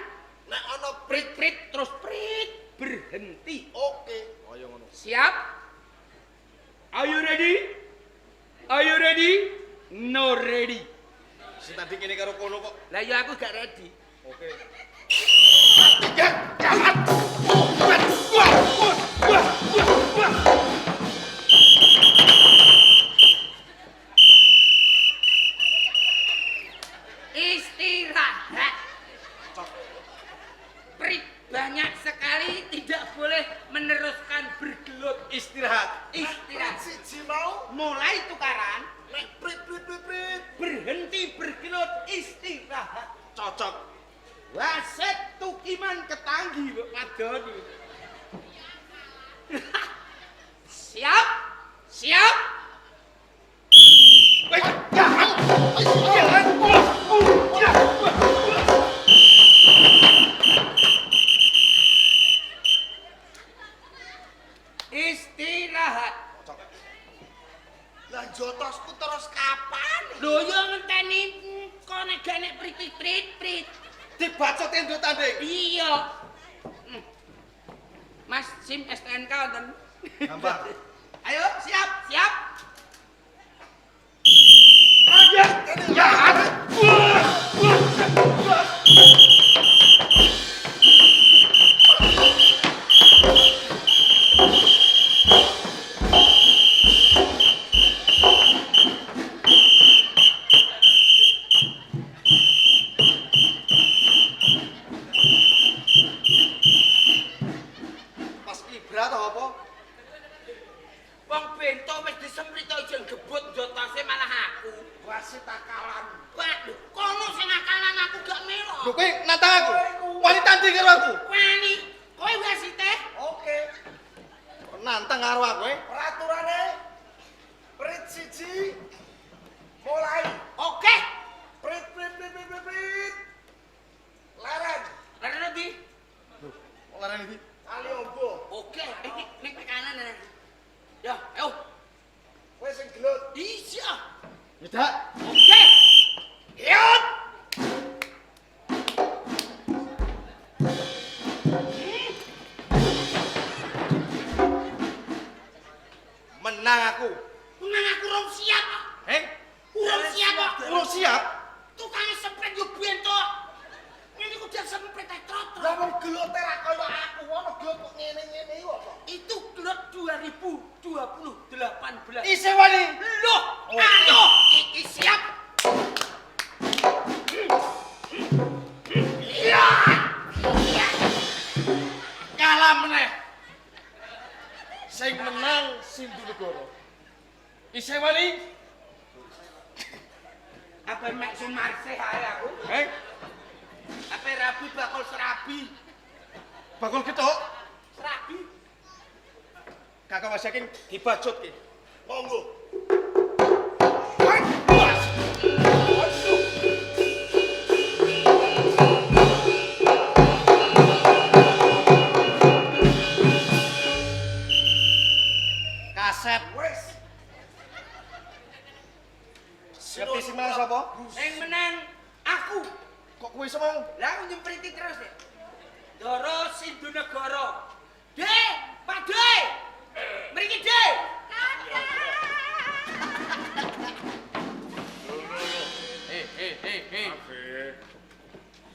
nek ana prit prit-prit terus prit berhenti. oke. Kaya ngono. Siap? Are you ready? Are you ready? No ready. Sing tadi kene karo kono kok. Lah ya aku gak ready. Oke. Istirahat. Prit banyak sekali tidak boleh meneruskan bergelut. Istirahat. Istirahat. Prit siji mau, Mulai tukaran, nek prit prit prit prit. berhenti bergelut, istirahat. Cocok. Wasit tukiman ketanggi mbok padoni. Siap? Siap? Istirahat. Lah jotosku terus kapan? Lho yo ngenteni kok nek gak nek prit prit prit. Dibacot endo tanding. Iya. Mas SIM STNK wonten. Gampang. Ayo siap, siap. Pas ibra ta apa? Wong bento wis disemprit kok ijen gebut njotose malah aku. Wasit akalan. Waduh, kono sing akalan aku gak melok. Lho kowe nantang aku. Wani tanding karo aku. Wani, kowe wasite? Oke. Kok nantang karo aku eh? Peraturane prit siji mulai. Oke. Prit prit prit prit prit prit. Leren. Leren ndi? Kok larang iki? Kali ombo. Oke, ning kanan nek. Ya, ayo. Kowe sing gelut. Iya. Nyedak. Oke. Yot. Menang aku. Menang aku rong siap kok. Heh? Urung siap kok. Urung siap? Tukang semprit yo bento. Ngene iku jan semprit ae trot. Lah wong gelute ra kaya aku, ana gelut kok ngene-ngene iku apa? Itu gelut 2018. Isih wani. Loh, ayo iki siap. Iya. Kalah meneh. Sing menang Sindunegara. Isih wani? Apa mek sumarsih ae aku? Heh? Apa rabi bakul serabi? Bakul gethuk. Serabi. Kakak Wasyakin dibacut ki. Monggo. Kasep. Wes. Ngerti sing menang sapa? Sing menang aku. Kok kowe iso mau? Lah aku nyempriti terus ya. Doro Sindunegara. Dek, Pak Dek. Mriki, Dek. Eh. Afik.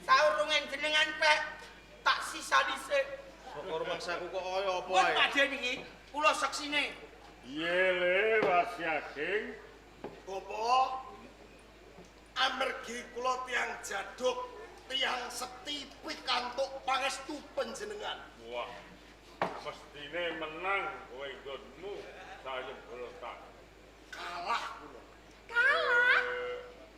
Saurunge jenengan pek tak sisa dhisik. Kok rumangsaku kok kaya apa Pun ae? Pak Dek niki kula seksine. Piye le Wasyaking? Bapak, amargi kula tiyang jaduk, tiyang sekti pikantuk pangestu panjenengan. Wah, mestine menang kowe nggonmu sayembara tak. Kalah kula. Kalah?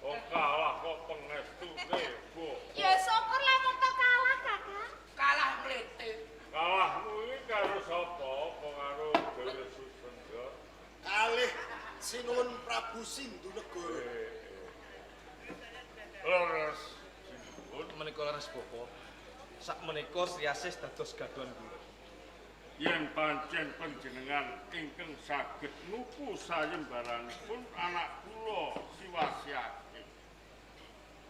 Oh kalah kok pengestune, Bu. Ya syukur lamun to kalah, Kakang. Kalah mlete. Kalahmu iki karo sapa? Apa karo Dewi Susendra? Kalih Sinuwun Prabu Sindhunegara. Leres. Menika leres Bapak. Sakmenika Sri Asih dados gadhuhan kula. Yen pancen panjenengan ingkang saged nuku sayembaranipun anak kula Siwasiake.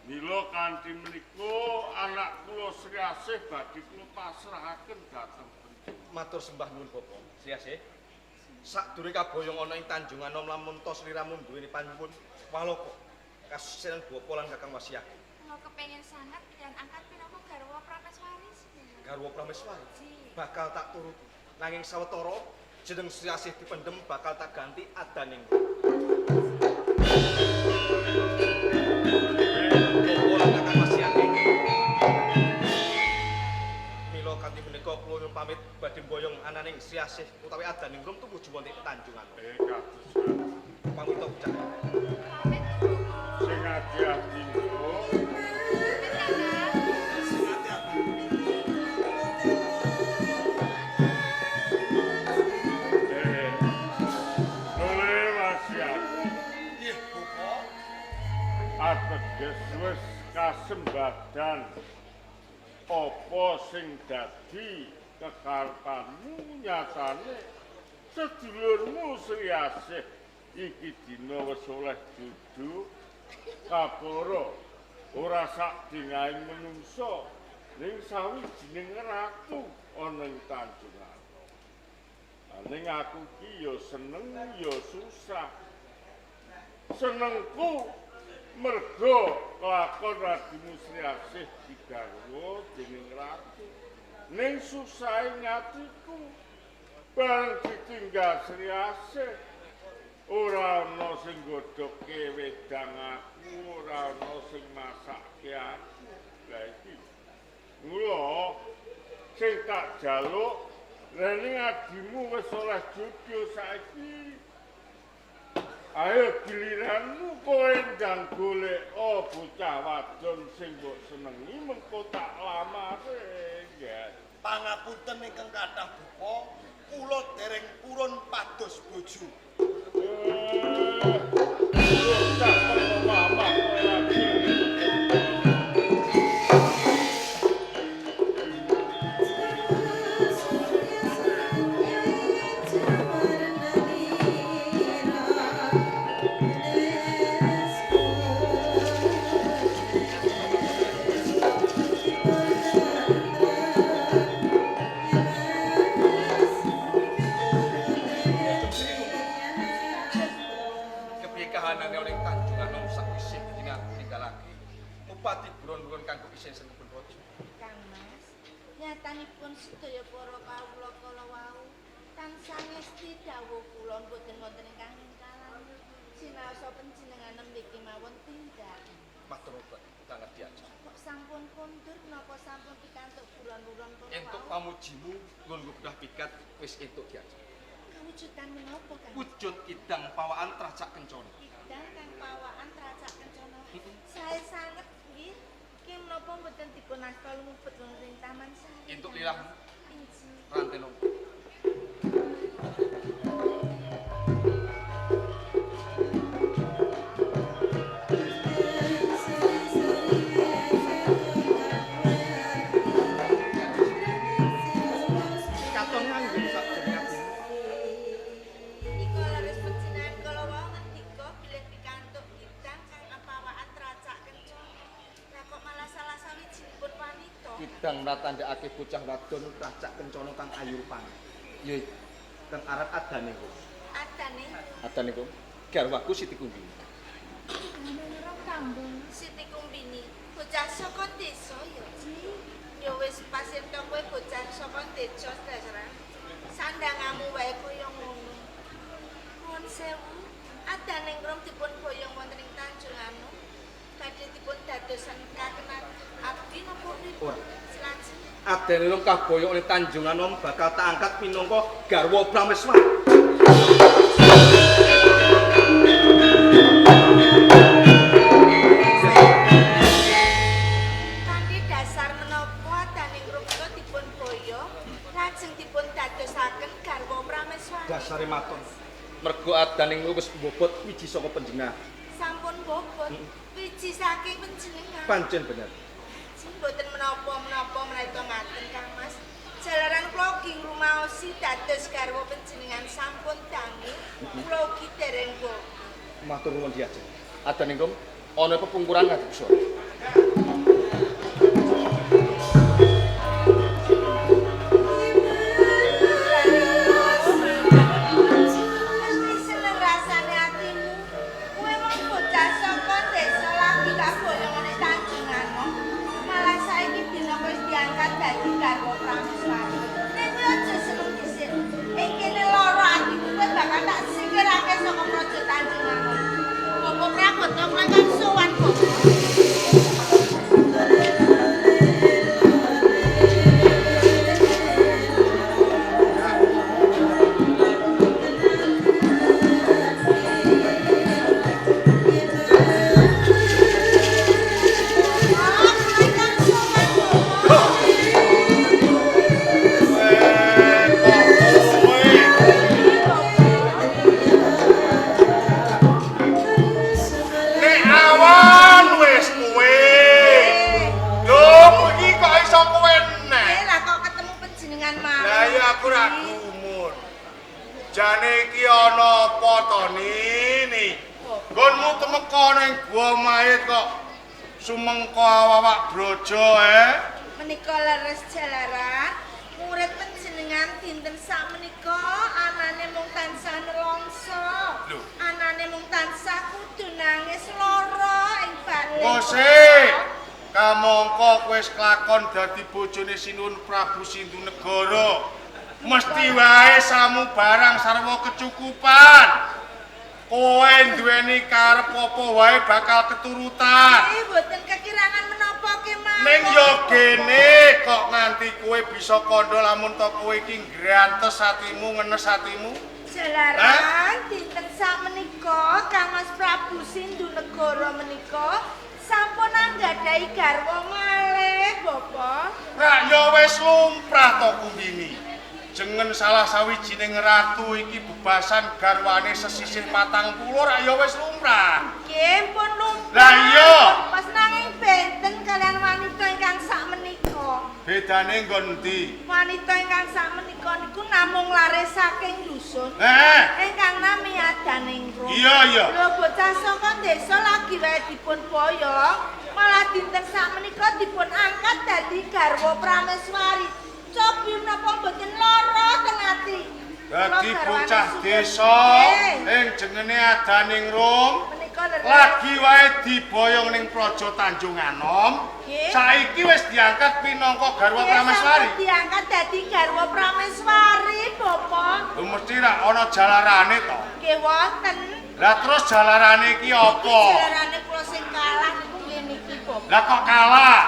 Mila kanthi menika anak kula Sri Asih badhe kula pasrahaken dhateng panjenengan. Matur sembah nuwun Bapak. Sri Asih. Sadurunge kaboyong ana ing Tanjung Anom lamun ta sliramu duweni panyuwun waloka kasusilan Bapak lan Kakang Wasiake. Kula kepengin sanget yen angkat pinangka garwa Prameswari. Garwa Prameswari bakal tak turuti. Nanging sawetara jeneng Sri Asih dipendhem bakal tak ganti adaning. Bapak lan Kakang Wasiake. Mila kanthi menika kula nyuwun pamit badhe mboyong ananing Sri Asih utawi adaning rum tumuju wonten Tanjung Anom. Kados pamit bocah. Pamit Bapak. Sing ati-ati nduk. Pamit Kakang. Sing ati-ati. Nole Wasiake. Nggih, Bapak. Ateges wis kasembadan apa sing dadi kekarepanmu nyatane sedulurmu Sri Asih iki dina wis oleh judu kapara ora sak dingahing menungsa ning sawijining ratu ana ing Tanjung Anom. Ning aku ki ya seneng ya susah. Senengku mergo kelakon Radimu Sri Asih digarwa dening ratu. Ning susahe atiku bareng ditinggal Sri Asih ora ana sing godhokke wedang aku, ora ana sing masakke aku. Lah iki mula sing tak jaluk rene adimu wis oleh judul saiki. Ayo giliranmu kowe ndang golek bocah wadon sing mbok senengi mengko tak lamare. Ya. Pangapunten ingkang kathah Bapak, kula dereng purun pados bojo. Bocah mamah lagi. Kepiye kahanane ana ing Tanjung Anom sakwise tinggalake Bupati buron-buron kanggo isin sing kebun raja. Kang Mas, nyatanipun sedaya para kawula kala wau tansah ngesti dawuh kula mboten wonten ingkang ningkalani. Sinaosa panjenengan nembe kemawon tindak. Matur nuwun banget diajar. Kok sampun kondur napa sampun pikantuk buron-buron kala Entuk wau? pamujimu nggon bedah pikat wis entuk diajar. Kawujudan menapa, Kang? Wujud kidang pawaan tracak kencana. Kidang kang pawaan tracak kencana. Sae sanget nggih. Ki menapa mboten dipun asta lumebet wonten ing Taman Sari? Entuk lilahmu Injih. ranteno. Katon nganggo sak jeneng atimu. Nika leres panjenengan kala wau ngendika bilih pikantuk kidang kang pawaan tracak kencana. Lah kok malah salah sawijinipun wanita? Kidang mratandhakake bocah wadon tracak kencana kang ayu rupane. Ya iku kang aran adane kok. Adane Adane kok garwaku Siti Kumbini. Menurut kambing. Siti Kumbini, bocah saka desa ya. Ya wis pas ento kowe bocah saka desa dasaran. Sandangamu wae kaya ngono. Nuwun sewu, adane ngrum dipun boyong Adaningrum kaboyong ning Tanjung Anom bakal tak angkat minangka garwa Prameswari. Kanthi dasar menapa Adaningrum menika dipun boyong lajeng dipun dadosaken garwa Prameswari. Dasare maton. Mergo Adaningrum wis mbobot wiji saka panjenengan. Sampun bobot wiji saking panjenengan. Pancen bener. Sing mboten menapa-menapa menawi ngaten Kang Mas. Jalaran kula ugi ngrumaosi dados garwa panjenengan sampun dangu, kula ugi dereng bobot. Matur nuwun diajeng. Adaningrum ana pepungkuran ngadeg swara. Mesti seneng rasane atimu. Kowe wong bocah saka desa lagi kaboyong ning Tanjung Anom. Malah saiki dina wis diangkat dadi garwa Prameswari. Ning kowe aja seneng dhisik. Ing kene lara atiku kowe bakal tak singkirake saka Praja Tanjung Anom. Bapak Prabota kula kan sowan Bapak. Ah, kula kan sowan Bapak. Nek awan wis kowe. Lho, iki kok iso kowe neh? Lah kok ketemu panjenengan mawon. Lah ya aku ra gumun. Jane iki ana apa to Nini? Nggonmu temeka ning gua mayit kok sumengko awak brojo eh? Menika leres jalaran murid panjenengan dinten sakmenika anane mung tansah nelongso. Lho. Anane mung tansah kudu nangis lara ing batin. Ngose, kamangka kowe wis kelakon dadi bojone Sinuwun Prabu Sindu Negara. Mesti wae samu barang sarwa kecukupan. Kowe duweni karep apa wae bakal keturutan. Mboten kekirangan menapa kemawon. Ning yo gene kok nganti kowe bisa kandha lamun to kowe iki ngrantes atimu, ngenes atimu. Jalaran dinten sakmenika Kang Mas Prabu Sindu Negara menika sampun anggadhahi garwa malih, Bapak. Rak yo wis lumrah to Kumbini. Jengen salah sawijining ratu iki bebasan garwane sesisih 40 rak yo wis lumrah. Nggih, pun lumrah. Lah iya. Pas nanging benten kalian wanita ingkang sakmenika. Bedane nggon endi? Wanita ingkang sakmenika niku namung lare saking dusun. Ingkang nami Adaningrum. Iya, iya. Lho bocah saka desa lagi wae dipun boyong, malah dinten sakmenika dipun angkat dadi garwa Prameswari. Cobi menapa mboten lara teng ati. Dadi bocah desa ing jengene Adaningrum lagi wae diboyong ning Praja Tanjung Anom. Saiki wis diangkat pinangka garwa Prameswari. Diangkat dadi garwa Prameswari, Bapak. Lho mesti ra ana jalarane to. Nggih wonten. Lah terus jalarane iki apa? Jalarane kula sing kalah niku nggih niki, Bapak. Lah kok kalah?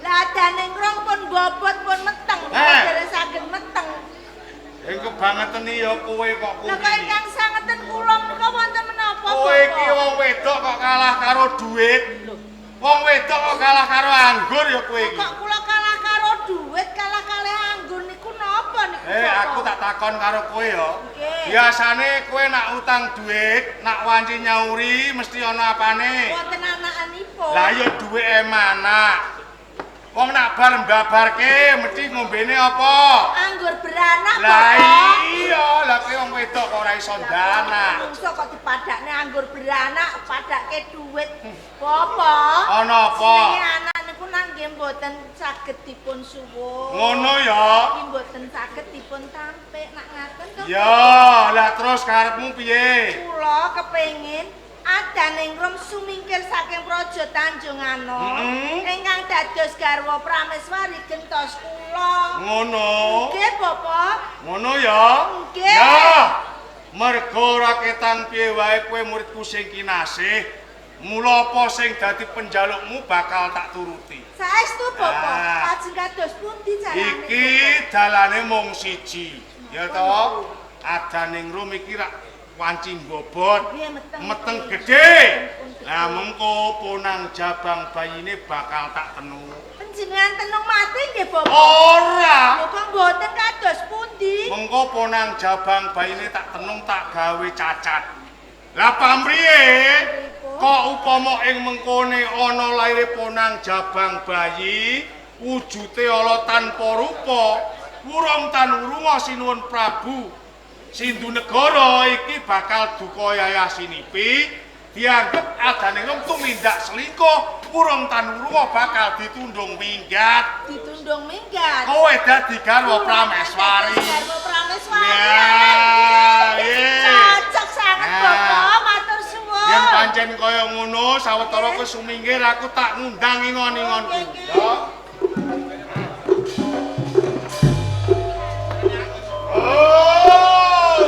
Lah Adaningrum pun bobot pun meteng, dereng saged meteng. Ing kebangeten ya kowe kok kuwi. Lah kok ingkang sangeten kula menika wonten menapa, Bapak? Kowe iki wong wedok kok kalah karo dhuwit. Wong wedok kok kalah karo anggur ya kowe iki. Kok kula kalah karo dhuwit, kalah kalih anggur niku napa niku? Aku tak takon karo kowe ya. Biasane kowe nak utang dhuwit, nak wanci nyauri mesti ana apane? Wonten anakanipun. Lah ya dhuwite manak. Wong nak bar mbabarke mesti ngombene apa? Anggur beranak, Lah iya, lah kowe wong wedok kok ora iso ndanak. Mungso kok dipadakne anggur beranak, padake dhuwit. Bapak. Ana apa? Jenenge anak niku nangge mboten saged dipun suwun. Ngono ya. Iki mboten saged dipun tampik nak ngaten to. Ya, lah terus karepmu piye? Kula kepengin Adaningrum sumingkir saking Praja Tanjung Anom ingkang dados garwa Prameswari gentos kula. Ngono. Nggih, Bapak. Ngono ya. Nggih. Ya. Mergo ora ketang piye wae kowe muridku sing kinasih. Mula apa sing dadi penjalukmu bakal tak turuti. Saestu, Bapak. Ah. Lajeng kados pundi carane? Iki dalane mung siji. Ya to? Adaningrum iki rak wanci bobot. Nggih, meteng. Meteng gedhe. Lah mengko ponang jabang bayine bakal tak tenu. Panjenengan tenung mati nggih, Bapak? Ora. Lho kok mboten kados pundi? Mengko ponang jabang bayine tak tenung tak gawe cacat. Lah pamriye? Kok upama ing mengkone ana laire ponang jabang bayi, wujute ala tanpa rupa, wurung tan wurunga sinuwun Prabu Sindunegara iki bakal duka yayasinipi, dianggep adaningrum tumindak selingkuh, wurung tan wurunga bakal ditundung minggat. Ditundung minggat. Kowe dadi garwa Prameswari. Garwa Prameswari. Ya, iya. Cocok sanget, Nah. Bapak. Matur suwun. Yen pancen kaya ngono, sawetara kowe sumingkir aku tak ngundang ingon-ingonku. Ya. Oh,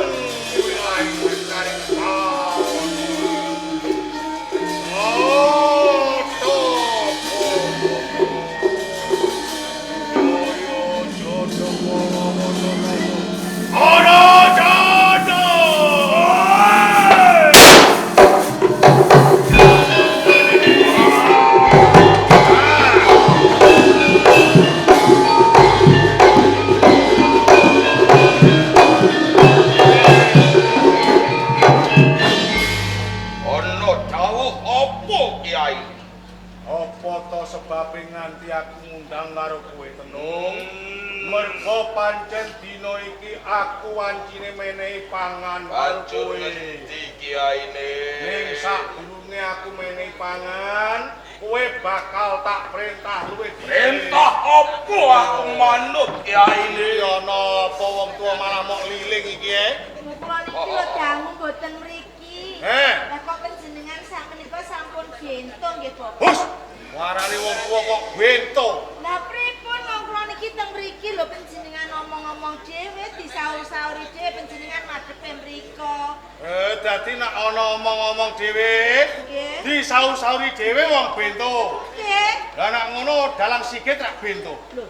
Ora jodoh. Ana dawuh apa Kyai? Apa to sebabe nganti aku ngundang karo kowe Tenung? Mergo pancen dina iki aku wancine menehi pangan karo Banjur kowe. ngendi Kyaine? Ning sadurunge aku menehi pangan, kowe bakal tak perintah luwih dhisik. Perintah apa aku manut Kyaine? Iki ana apa wong tuwa malah mok liling iki e? Kula niki lho dangu mboten mriki. Eh. Lah kok panjenengan sakmenika sampun bento nggih, Bapak? Hus, warane wong tuwa kok bento. Lah pripun wong kula niki teng mriki lho panjenengan ngomong-ngomong dhewe disaur-sauri dhewe panjenengan madhepe mriko. Dadi nek ana omong-omong dhewe, Nggih. disaur-sauri dhewe wong bento. Nggih. Lah nek ngono dalang sigit rak bento. Lho,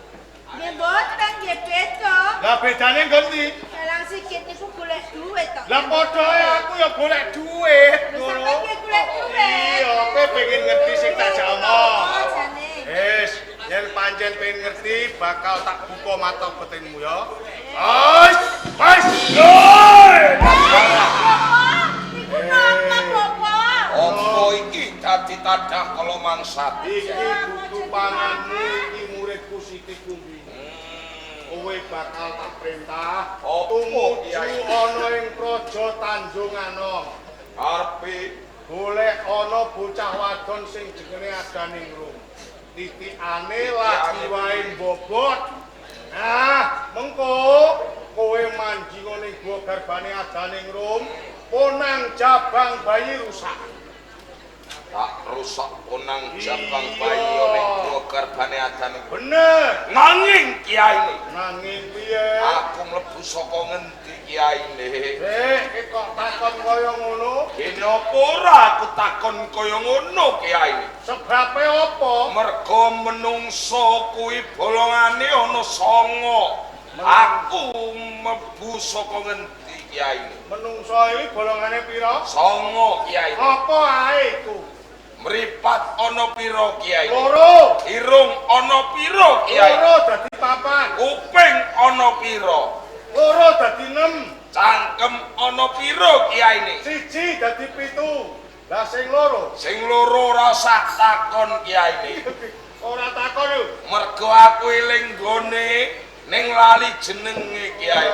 nggih mboten nggih beda. Lah bedane nggon ndi? Dalang sigit niku golek duit to. Lah padha ae aku ya golek duit Lho ngono. sampeyan nggih golek duit. Iya, kowe pengen ngerti sing tak jak omong. Oh, jane. Wis, yen pancen pengen ngerti bakal tak buka mata batinmu ya. Wis, wis. Niku napa, Bapak? Apa iki dadi tadah kala mangsat? Iki dudu panganmu, iki muridku Siti Kumbi. Kowe bakal tak perintah Apa, tumuju Kyai? ana ing Praja Tanjung Anom. Arepe Golek ana bocah wadon sing jenenge Adaningrum. Titikane lagi wae mbobot. Nah, mengko kowe manjing ning gua garbane Adaningrum, ponang jabang bayi rusak. tak rusak ponang jabang bayi ning gua garbane adane. Bener. Nanging Kyaine, Nanging piye? aku mlebu saka ngendi Kyaine? Eh, kok takon kaya ngono? Dene apa ora aku takon kaya ngono Kyaine? Sebabe apa? Mergo menungso kuwi bolongane ana 9. Aku mlebu saka ngendi Kyaine? Menungso iki bolongane pira? 9 Kyaine. Apa ae iku? Mripat ana pira Kyai? Loro. Irung ana pira Kyai? Loro dadi papat. Kuping ana pira? Loro dadi 6. Cangkem ana pira Kyaine? Siji dadi 7. Lah sing loro? Sing loro ora usah takon Kyaine. Ora takon lho. Mergo aku eling nggone ning lali jenenge Kyai.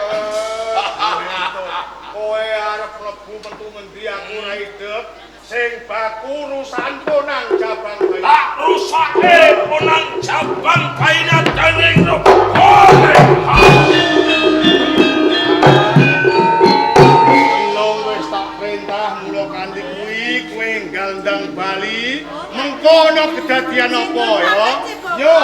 Kowe arep mlebu metu ngendi aku ora idep. Sing baku rusan ponang jabang bayi. Tak rusake ponang jabang bayine dening Telung wis tak perintah mula kanthi kuwi kowe gandang bali. Mengko ana kedadian apa ya? Yo.